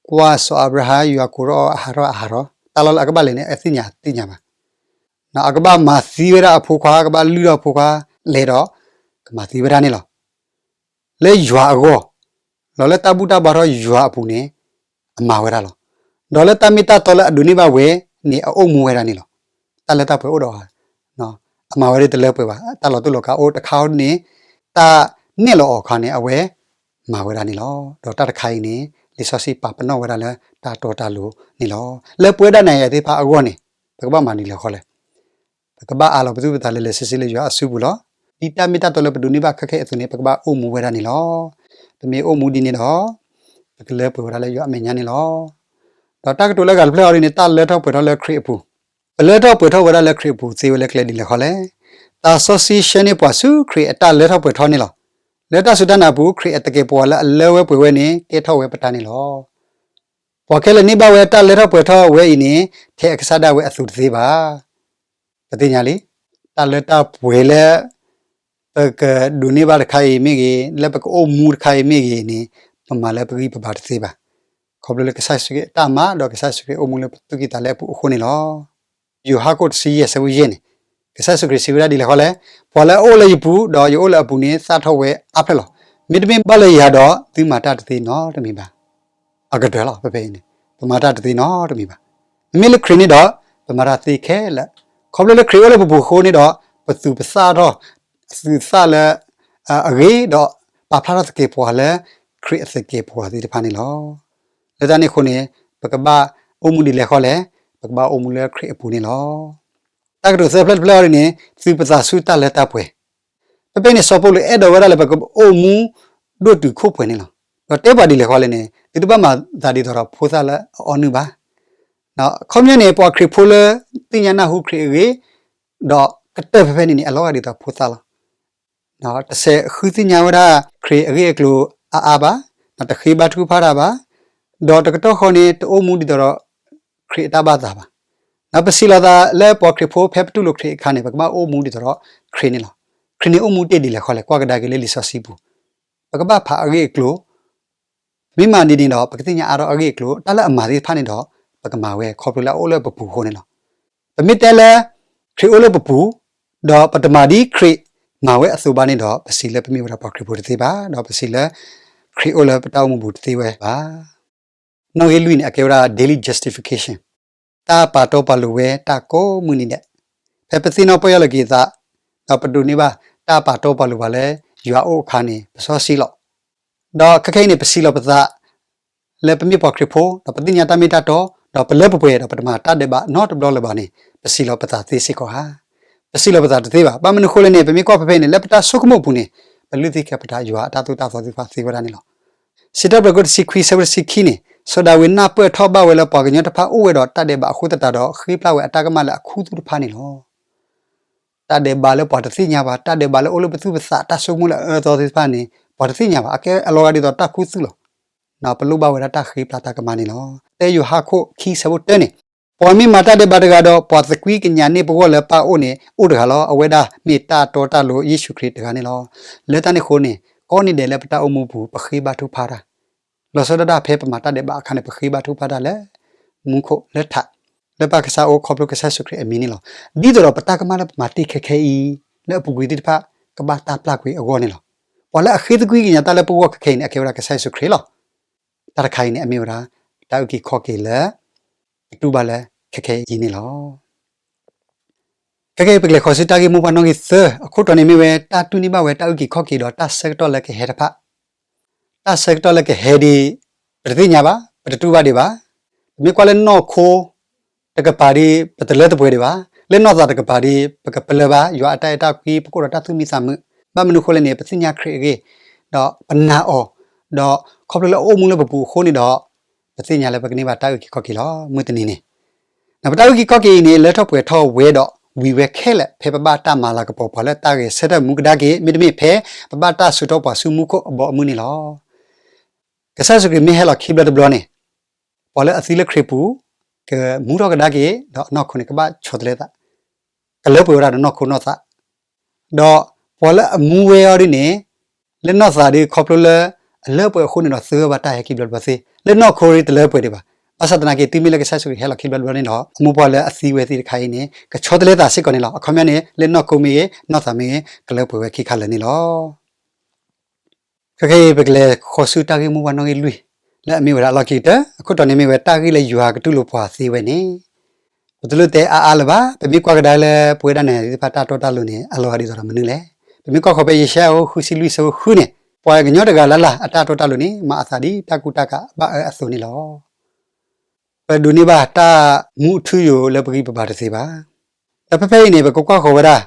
ကွၢ်စီၤအၤဘြၤဟၣ် ယွၤကိးထီၣ်အီၤအဟးထီၣ်အဟးထီၣ် တၢ်လီၢ်လၢအကဘၣ်လဲၤန့ၣ် အသ့ၣ်ညါတသ့ၣ်ညါဘၣ်. အကဘၣ်မၤသံဝဲဒၣ်အဖိခွါ ကဘၣ်လုၢ်ထီၣ်အဖိခွါလဲၤဒီး ကမၤသံဝဲဒၣ်န့ၣ်လီၤ. လၢယွၤအဂီၢ်, ဒီးလၢတၢ်ဘူၣ်တၢ်ဘါထီၣ်ယွၤအပူၤန့ၣ် အမၤဝဲဒၣ်လီၤ. ဒီးလၢတၢ်မ့ၢ်တၢ်တီလၢအဒိးန့ၢ်ဘၣ်ဝဲန့ၣ် အအိၣ်မူဝဲဒၣ်န့ၣ်လီၤ. တၢ်လၢတၢ်ပှဲၤအိၣ်ဒီး အမၤဝဲဒၣ်တလၢပှဲၤဘၣ်. တၢ်လီၤတိၢ်လီၤကးအိၣ်တခါန့ၣ် တၢ်နဲၣ်လီၤအီၤအခါန့ၣ် အဝဲမၤဝဲဒၣ်န့ၣ်လီၤ. ဒီးတၢ်တခါအံၤန့ၣ် လံာ်စီဆှံပာ်ပနီၣ်ဝဲဒၣ်လၢတၢ်တီတၢ်လိၤန့ၣ်လီၤ. လၢပဝဲဒၣ်နၤယၤသ့ၣ်တဖၣ်အဂီၢ်န့ၣ် ပကဘၣ်မၤဒ်လဲၣ်ဃီလဲၣ်. ပကဘၣ်အးလီၤပသူၣ်ပသးလၢလၢဆ့ဆ့လၢယွၤအစုပူၤလီၤ. ဒ်တၢ်မ့ၢ်တၢ်တီလၢပဒိးန့ၢ်ဘၣ်ခဲခဲအံၤအသိးန့ၣ် ပကဘၣ်အိၣ်မူဝဲဒၣ်န့ၣ်လီၤ. ပမ့ၢ်အိၣ်မူဒ်န့ၣ်ဒီး ပကလၢပှဲၤဝဲဒၣ်လၢယွၤအမဲာ်ညါန့ၣ်လီၤ. ဒီးတၢ်ကတိၤလၢအဂၤတဖျၢၣ်အံၤန့ၣ် တၢ်လၢထီၣ်ပှဲၤထီၣ်လၢခရံာ်အပူၤ, ပလၢထီၣ်ပှဲၤထီၣ်ဝဲဒၣ်လၢခရံာ်အပူၤသ့ဝဲလၢကျဲဒ်လဲၣ်ဃီလဲၣ်. သးစီဆှံဆှၢန့ၢ်ပှၤဆူခရံာ်အတၢ်လၢထီၣ်ပှဲၤထီၣ်န့ၣ်လီၤ. လၢတၢ်စူၢ်တၢ်နာ်အပူၤ ခရံာ်အသကဲာ်ပဝးလၢအလၢဝဲပှဲၤဝဲန့ၣ် ကဲထီၣ်ဝဲပတၢ်န့ၣ်လီၤ. ပှၤခဲလၢာ်န့ၢ်ဘၣ်ဝဲတၢ်လၢထီၣ်ပှဲၤထီၣ်ဝဲအံၤန့ၣ် ထဲအကစၢ်ဒၣ်ဝဲအသိးတသ့ဘၣ်. ပသ့ၣ်ညါလံ, တၢ်လၢတၢ်ပှဲၤလၢ ပကဒိးန့ၢ်ဘၣ်တခါအံၤမ့ၢ်ဂ့ၤ, လၢပကအိၣ်မူတခါအံၤမ့ၢ်ဂ့ၤန့ၣ် ပမၤလၢပဂံၢ်ပဘါတသ့ဘၣ်. ခီဖျိလၢကစၢ်ယ့ၣ်ၡူးခရံာ်အတၢ်မၤ ဒီးကစၢ်ယ့ၣ်ၡူးခရံာ်အိၣ်မူလၢပသူၣ်ကံၢ်သးလဲအပူၤအဃိန့ၣ်လီၤ. ယိၤဟၣ်ခိၣ်တဆံယဲၢ်ဆၢဖိယဲၢ်န့ၣ် ကစၢ်ယ့ၣ်ၡူးခရံာ်စံးဝဲဒၣ်ဒ်လဲၣ်ဃီလဲၣ်. ပှၤလၢအအိၣ်လၢယပူၤ ဒီးယအိၣ်လၢအပူၤန့ၣ် သၣ်ထီၣ်ဝဲအါဖျၢၣ်လီၤ. မ့တမ့ၢ်ဘၣ်လၢယၤဒီး သုမၤတၢ်တသ့နီတမံၤဘၣ်. အကတၢၢ်လီၤ ဖဲဖဲအံၤန့ၣ် ပမၤတၢ်တသ့နီတမံၤဘၣ်. မ့မ့ၢ်လၢခရံာ်န့ၣ်ဒီး ပမၤတၢ်သ့ခဲလၢာ်. ခီဖျိလၢခရံာ်အိၣ်လၢပပူၤအဃိန့ၣ်ဒီး ပသူၣ်ပသးထီၣ် သူၣ်သးလၢ အဂ့ၤဒီး ပာ်ဖျါထီၣ်သကဲာ်ပဝးလၢ ခရံာ်အသကဲာ်ပဝးသ့ၣ်တဖၣ်န့ၣ်လီၤ. လၢတၢ်န့ၣ်အဃိန့ၣ် ပကဘၣ်အိၣ်မူဒ်လဲၣ်ဃီလဲၣ်, ပကဘၣ်အိၣ်မူလၢခရံာ်အပူၤန့ၣ်လီၤ. တၢ်ကတိၤသၢဖျၢၣ်တဖျၢၣ်အံၤန့ၣ် သူၣ်ပသးဆူတၢ်လၢတၢ်ပှဲၤ ဖဲဖဲန့ၣ် စီၤပီလူးအဲၣ်ဒိးဝဲဒၣ်လၢပကအိၣ်မူဒိၣ်တုာ်ခိၣ်ပှဲၤန့ၣ်လီၤ. ဒီးတဲပှၤဒ်လဲၣ်ဃီလဲၣ်န့ၣ် သုတဘၣ်မၤသးဒ်သိးဒီးဖိသၣ်လၢအအီနုၢ်ဘၣ်. ခီပညီန့ၣ် ပှၤခရံာ်ဖိလၢသ့ၣ်ညါနၢ်ဟူခရံာ်အဂ့ၢ် ဒီးကတၢၢ်ဖဲဖဲန့ၣ်န့ၣ် အလီၤဂာ်ဒ်သိးဖိသၣ်လီၤ. တစဲးဃုသ့ၣ်ညါဝဲဒၣ်ခရံာ်အဂ့ၢ်အကျိၤအါအါဘၣ်, တဃ့ဘါထုကဖၣ်တၢ်ဘၣ်, ဒီးတကတီၢ်ဃီန့ၣ် တအိၣ်မူဒ်သိးဒီးခရံာ်အတၢ်ဘၣ်သးဘၣ်. ပစံးလီၤသးလၢပှၤခရံာ်ဖိဖဲပတူၢ်လိာ်ခရံာ်အခါန့ၣ် ပကဘၣ်အိၣ်မူဒ်သိးဒီးခရံာ်န့ၣ်လီၤ. ခရံာ်န့ၣ်အိၣ်မူတ့ၢ်ဒ်လဲၣ်ဃီလဲၣ် ကွၢ်ကဒါက့ၤလၢလံာ်စီဆှံပူၤ ပကဘၣ်ဖးအဂ့ၢ်အကျိၤ, ပမ့ၢ်မၤဒ်န့ၣ်ဒီး ပကသ့ၣ်ညါအါထီၣ်အဂ့ၢ်အကျိၤ, တၢ်လၢအမၤသ့ၣ်တဖၣ်န့ၣ်ဒီး ပကမၤဝဲခီဖျိလၢအအိၣ်လၢပပူၤအဃိန့ၣ်လီၤ. ပမ့ၢ်တဲလၢ ခရံာ်အိၣ်လၢပပူၤ, ဒီးပတမၤဒ်ခရံာ်မၤဝဲအသိးဘၣ်န့ၣ်ဒီး ပစံးလၢပမ့ၢ်ဝဲဒၣ်ပှၤခရံာ်ဖိတသ့ဘၣ်, ဒီးပစံးလၢ ခရံာ်အိၣ်လၢပတၢ်အိၣ်မူပူၤတသ့ဝဲဘၣ်. နီၣ်ဂံၢ်လွံၢ်န့ၣ် အကဲဝဲဒၣ် daily justification တၢ်ပာ်တီပာ်လိၤဝဲတၢ်ကိးမုၢ်နံၤဒဲး, ဖဲပသ့ၣ်နီၣ်ပီၢ်ယၢ်လီၤက့ၤအသး, ဒီးပဒိးန့ၢ်ဘၣ်တၢ်ပာ်တီပာ်လိၤပှၤလၢယွၤအအိၣ်အခါန့ၣ် ပစီဆှံလီၤ. ဒီးခဲခဲအံၤန့ၣ် ပစံးလီၤပသး လၢပမ့ၢ်ပှၤခရံာ်ဖိ, ဒီးပသ့ၣ်ညါတၢ်မ့ၢ်တၢ်တီ, ဒီးပလၢပပှဲၤ ဒီးပတမၤတၢ်ဒဲးဘးနီတဘျီလၢၤဘၣ်န့ၣ် ပစံးလီၤပသးသ့စ့ၢ်ကီးဧါ. ပစံးလီၤပသးတသ့ဘၣ်. ဘၣ်မနုၤအဃိလဲၣ်န့ၣ် ပမ့ၢ်ကွၢ်ဖဲဖဲအံၤန့ၣ် လၢပတၢ်ဆိကမိၣ်အပူၤန့ၣ် ပလုၢ်သံခဲပတၤယွၤအတၢ်သိၣ်တၢ်သီသ့ၣ်တဖၣ်သ့ဝဲဒၣ်န့ၣ်လီၤ. စံးထီၣ်ပတြၢၤခိၣ်တဆံခွံဆၢဖိတဆံခံန့ၣ် စီၤဒၤဝံးနၢ်ပၢၢ်ထီၣ်ဘၣ်ဝဲလၢပှၤကညီတဖၣ်အိၣ်ဝဲဒီးတၢ်ဒဲးဘးအဃိသတးဒီး ဃ့ပျၢ်ဝဲအတၢ်ကမၣ်လၢအခူသူၣ်တဖၣ်န့ၣ်လီၤ. တၢ်ဒဲးဘးလၢပှၤတသ့ၣ်ညါဘၣ်, တၢ်ဒဲးဘးလၢအိၣ်လၢပသူၣ်ပသး တၢ်ဆိကမိၣ်လၢအအၢအသီသ့ၣ်တဖၣ်န့ၣ် ပှၤတသ့ၣ်ညါဘၣ်, အကဲအလီၤဂာ်ဒ်သိးတၢ်ခူသူၣ်လီၤ. ပလိၣ်ဘၣ်ဝဲဒၣ်တၢ်ဃ့ပျၢ်တၢ်ကမၣ်န့ၣ်လီၤ. ဖဲယိၤဟၣ်ခိၣ်ခံဆၢဖိတၢန့ၣ် ပှၤမ့ၢ်မၤတၢ်ဒဲးဘးတဂၤဒီး ပှၤသကွံၢ်ကညးန့ၢ်ပဂီၢ်လၢပၢ်အအိၣ်န့ၣ် အိၣ်တဂၤလီၤ. အဝဲဒၣ်မ့ၢ်တၢ်တီတၢ်လိၤယ့ၣ်ၡူးခရံာ်တဂၤန့ၣ်လီၤ. လၢတၢ်န့ၣ်အဃိန့ၣ် ကိးနံၤဒဲးလၢပတၢ်အိၣ်မူပူၤ ပဃ့ဘါထုကဖၣ်တၢ်, လီၤဆီဒၣ်တၢ်ဖဲပမၤတၢ်ဒဲးဘးအခါန့ၣ် ပဃ့ဘါထုကဖၣ်တၢ်လၢ မူခိၣ်လၢထး လၢပၢ်ကစၢ်အအိၣ် ခီဖျိကစၢ်ယ့ၣ်ၡူးခရံာ်အမံၤန့ၣ်လီၤ. ဒ်သိးဒီးပတၢ်ကမၣ်လၢပမၤတ့ၢ်ခဲခဲအံၤ လၢအပူၤကွံာ်သ့ၣ်တဖၣ် ကဘၣ်တၢ်ပျၢ်ကွံာ်အဂီၢ်န့ၣ်လီၤ. ပှၤလၢအဃ့သကွံက့ၤညါတၢ်လၢပဂီၢ်ခဲခဲအံၤန့ၣ် အကဲဝဲဒၣ်ကစၢ်ယ့ၣ်ၡူးခရံာ်လီၤ. တၢ်တခါအံၤန့ၣ် အမ့ၢ်ဝဲဒၣ် တၢ်အုၣ်က့ၤခီၣ်က့ၤလၢ ပတူၢ်ဘၣ်လၢခဲခဲအံၤန့ၣ်လီၤ. ခဲကနံၣ်အံၤ ပကလဲၤဃီၤဆူတၢ်ဂ့ၢ်မိၢ်ပှၢ်နီၣ်ဂံၢ်သၢ အခိၣ်တီန့ၣ်မ့ၢ်ဝဲ တၢ်တူၢ်န့ၢ်ဘၣ်ဝဲတၢ်အုၣ်က့ၤခီၣ်က့ၤ ဒီးတၢ်ဆၢကတီၢ်လၢကဟဲတဖၣ်. တၢ်ဆၢကတီၢ်လၢကဟဲဒီး ပတသ့ၣ်ညါဘၣ်, ပတတူၢ်ဘၣ်ဒံးဘၣ်. ပမ့ၢ်ကွၢ်လၢနီၢ်ခိတကပၤဒီး ပတလၢတပှဲၤဒံးဘၣ်, လၢနီၢ်သးတကပၤဒီး ပကပလၢၢ်ဘၣ် ယွၤအတၢ်အဲၣ်တၢ်ကွံ ပကအိၣ်ဒီးတၢ်သူၣ်မံသးမုာ်, ဘၣ်မနုၤအဃိလဲၣ်န့ၣ် ပသ့ၣ်ညါခရံာ်အဂ့ၢ်, ဒီးပနာ်အီၤ, ဒီးခီဖျိလၢအအိၣ်မူလၢပပူၤအဃိန့ၣ်ဒီး ပသ့ၣ်ညါလၢပကန့ၢ်ဘၣ်တၢ်အုၣ်က့ၤခီၣ်က့ၤလီၤ. မုၢ်တနံၤန့ၣ် ပတၢ်အုၣ်က့ၤခီၣ်က့ၤအံၤန့ၣ် လၢထီၣ်ပှဲၤထီၣ်ဝဲဒီးဝံၤဝဲခဲလၢာ် ဖဲပဘၣ်တၢ်မၤလၤကပီၤပှၤလၢတၢ်ဂဲၤဆၢထၢၣ်မူကဒါက့ၤ မ့တမ့ၢ်ဖဲ ပဘၣ်တၢ်ဆူးထီၣ်ပှၤဆူမူခိၣ်အဘီအမုၢ်န့ၣ်လီၤ. ကစၢ်ယ့ၣ်ၡူးခရံာ်မ့ၢ်ဟဲလီၤခံဘျီတဘျီန့ၣ် ပှၤလၢအသံလၢခရံာ်ပူၤ ကမူထီၣ်ကဒါက့ၤ ဒီးအနီၢ်ခိန့ၣ် ကဘၣ်ဆီတလဲသး, ကလၢပှဲၤဝဲဒၣ်ဒီးနီၢ်ခိနီၢ်သး ဒီးပှၤလၢအမူဝဲအီၤဒ်န့ၣ် လၢနီၢ်သးဒီး ခီဖျိလၢအလၢပှဲၤအဃိန့ၣ်ဒီး သဂၢၢ်ဘၣ်တၢ်ဟဲခံဘျီတဘျီသ့, လၢနီၢ်ခိဒီးတလၢပှဲၤဒံးဘၣ်. ဘၣ်ဆၣ်သနာ်က့ တုၤမ့ၢ်လၢကစၢ်ယ့ၣ်ၡူးခရံာ်ဟဲလီၤခံဘျီတဘျီန့ၣ်ဒီး အမိၢ်ပှၢ်လၢအသံဝဲသ့ၣ်တခါအံၤန့ၣ် ကဆီတလဲသးစ့ၢ်ကီးန့ၣ်လီၤ. အခီပညီန့ၣ် လၢနီၢ်ခိမ့ၢ်ဂ့ၤ နီၢ်သးမ့ၢ်ဂ့ၤ ကလၢပှဲၤဝဲခံခါလၢာ်န့ၣ်လီၤ. ခဲကနံၣ်အံၤ ပကလဲၤဃီၤဆူတၢ်ဂ့ၢ်မိၢ်ပှၢ်နီၣ်ဂံၢ်လွံၢ် လၢအမ့ၢ်ဝဲဒၣ်အလီၢ်ခံကတၢၢ်, အခိၣ်တီန့ၣ်မ့ၢ်ဝဲ တၢ်ဂ့ၢ်လၢယွၤကတူၢ်လိာ်ပှၤသ့ဝဲန့ၣ် ပတလိၣ်တဲအါအါလၢၤဘၣ်. ပမ့ၢ်ကွၢ်ကဒါလၢပဝဲဒၣ်နၤယၤသ့ၣ်တဖၣ် တၢ်တီတၢ်လိၤန့ၣ် အလီၤဂာ်ဒ်သိးဒီးမနုၤလဲၣ်. ပမ့ၢ်ကွၢ်ဃီၤဖဲယၡါယၤအခိၣ်ဃုဆံလွံၢ်ဆၢဖိဃုန့ၣ် ပှၤကညီတဂၤလၢ်လၢ် အတၢ်တီတၢ်လိၤန့ၣ် မၤအသးဒ်တၢ်ကူတၢ်ကၤဘၣ်အၢအသိးန့ၣ်လီၤ. ပဒိးန့ၢ်ဘၣ်တၢ်မူအထူအယိာ်လၢပဂံၢ်ပဘါတသ့ဘၣ်. ဒီးဖဲဖဲအံၤန့ၣ် ပကကွၢ်ဃီၤဝဲဒၣ်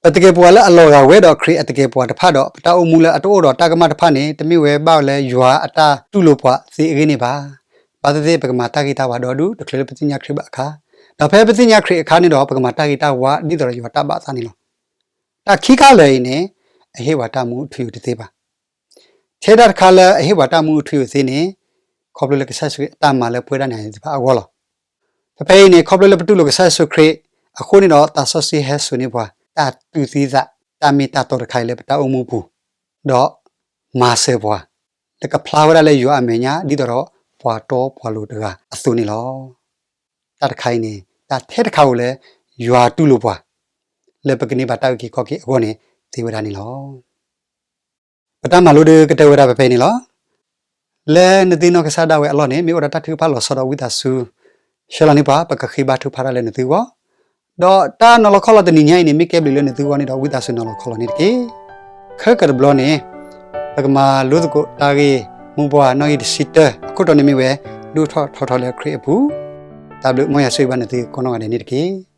ပတကဲပှၤလၢအလီၤဂာ်ဝဲဒီးခရံာ်အတကဲပှၤတဖၣ်ဒီး ပတၢ်အိၣ်မူလၢအတအိၣ်ဒီးတၢ်ကမၣ်တဖၣ်န့ၣ် တမ့ၢ်ဝဲဘၣ်လၢယွၤအတၢ်တူၢ်လိာ်ပှၤသ့အဂ့ၢ်န့ၣ်ဘၣ်. ဘၣ်သ့ၣ်သ့ၣ် ပကမၤတၢ်ဂ့ၤတၢ်ဝါဒီဒူၣ် တချုးလၢပသ့ၣ်ညါခရံာ်ဘၣ်အခါ, ဒီးဖဲပသ့ၣ်ညါခရံာ်အခါန့ၣ်ဒီး ပကမၤတၢ်ဂ့ၤတၢ်ဝါဒ်သိးဒီးယွၤတၢ်ဘၣ်သးန့ၣ်လီၤ. တၢ်ခံခါလၢာ်အံၤန့ၣ် အဟ့ၣ်ပှၤတၢ်မူအထူအယိာ်တသ့ဘၣ်. ထဲတၢ်တခါလၢအဟ့ၣ်ပှၤတၢ်မူအထူအယိာ်သ့န့ၣ် ခီဖျိလၢကစၢ်ယ့ၣ်ၡူးခရံာ်အတၢ်မၤလၢပဝဲဒၣ်နၤယၤသ့ၣ်တဖၣ်အဂီၢ်လီၤ. ဖဲဖဲအံၤန့ၣ် ခီဖျိလၢပတူၢ်လိာ်ကစၢ်ယ့ၣ်ၡူးခရံာ်အဃိန့ၣ်ဒီး သးစီဆှံဟဲစိာ်န့ၢ်ပှၤ တၢ်တူၢ်သံသး တၢ်မ့ၢ်တၢ်တီတခါအံၤလၢပတၢ်အိၣ်မူပူၤ, ဒီးမၤစၢၤပှၤ လၢကဖျါဝဲဒၣ်လၢယွၤအမဲာ်ညါ ဒ်သိးဒီးပှၤတီပှၤလိၤတဂၤအသိးန့ၣ်လီၤ. တၢ်တခါအံၤန့ၣ် တၢ်ထဲတခါဧိၤလၢ ယွၤတူၢ်လိာ်ပှၤ လၢပကန့ၢ်ဘၣ်တၢ်အုၣ်က့ၤခီၣ်က့ၤအဂီၢ်န့ၣ် သ့ဝဲဒၣ်န့ၣ်လီၤ. ပတၢ်မၤလိဒုးကတၢၢ်ဝဲဒၣ်ဖဲဖဲအံၤန့ၣ်လီၤ. လၢနသ့ၣ်နီၣ်ကစၢ်ဒၣ်ဝဲအလီၢ်န့ၣ် မ့ၢ်အိၣ်ဒီးတၢ်ထုကဖၣ်လီၤဆီဒီး ဝံသးစူၤ ဆှၢလီၤန့ၢ်ပှၤ ပကဃ့ဘါထုကဖၣ်တၢ်လၢနသုဂီၢ်, ဒီးတၢ်နီၤလီၤခီလီၤတနံၤညါအံၤန့ၣ် မ့ၢ်ကဲဘျုးလၢနသုဂီၢ်န့ၣ်ဒီး ဝံသးစူၤနီၤလီၤခီလီၤန့ၣ်တက့ၢ်. ခဲကတဘျီန့ၣ် ပကမၤလိသကိးတၢ်ဂ့ၢ်မိၢ်ပှၢ်နီၣ်ဂံၢ်တဆံတၢ အခိၣ်တီန့ၣ်မ့ၢ်ဝဲ ဒိၣ်ထီၣ်ထီထီၣ်လၢခရံာ်အပူၤ, တၢ်ဘျုး မ်ယွၤဆိၣ်ဂ့ၤဘၣ်နသုကိးနီၢ်ဂၤဒဲးန့ၣ်တက့ၢ်.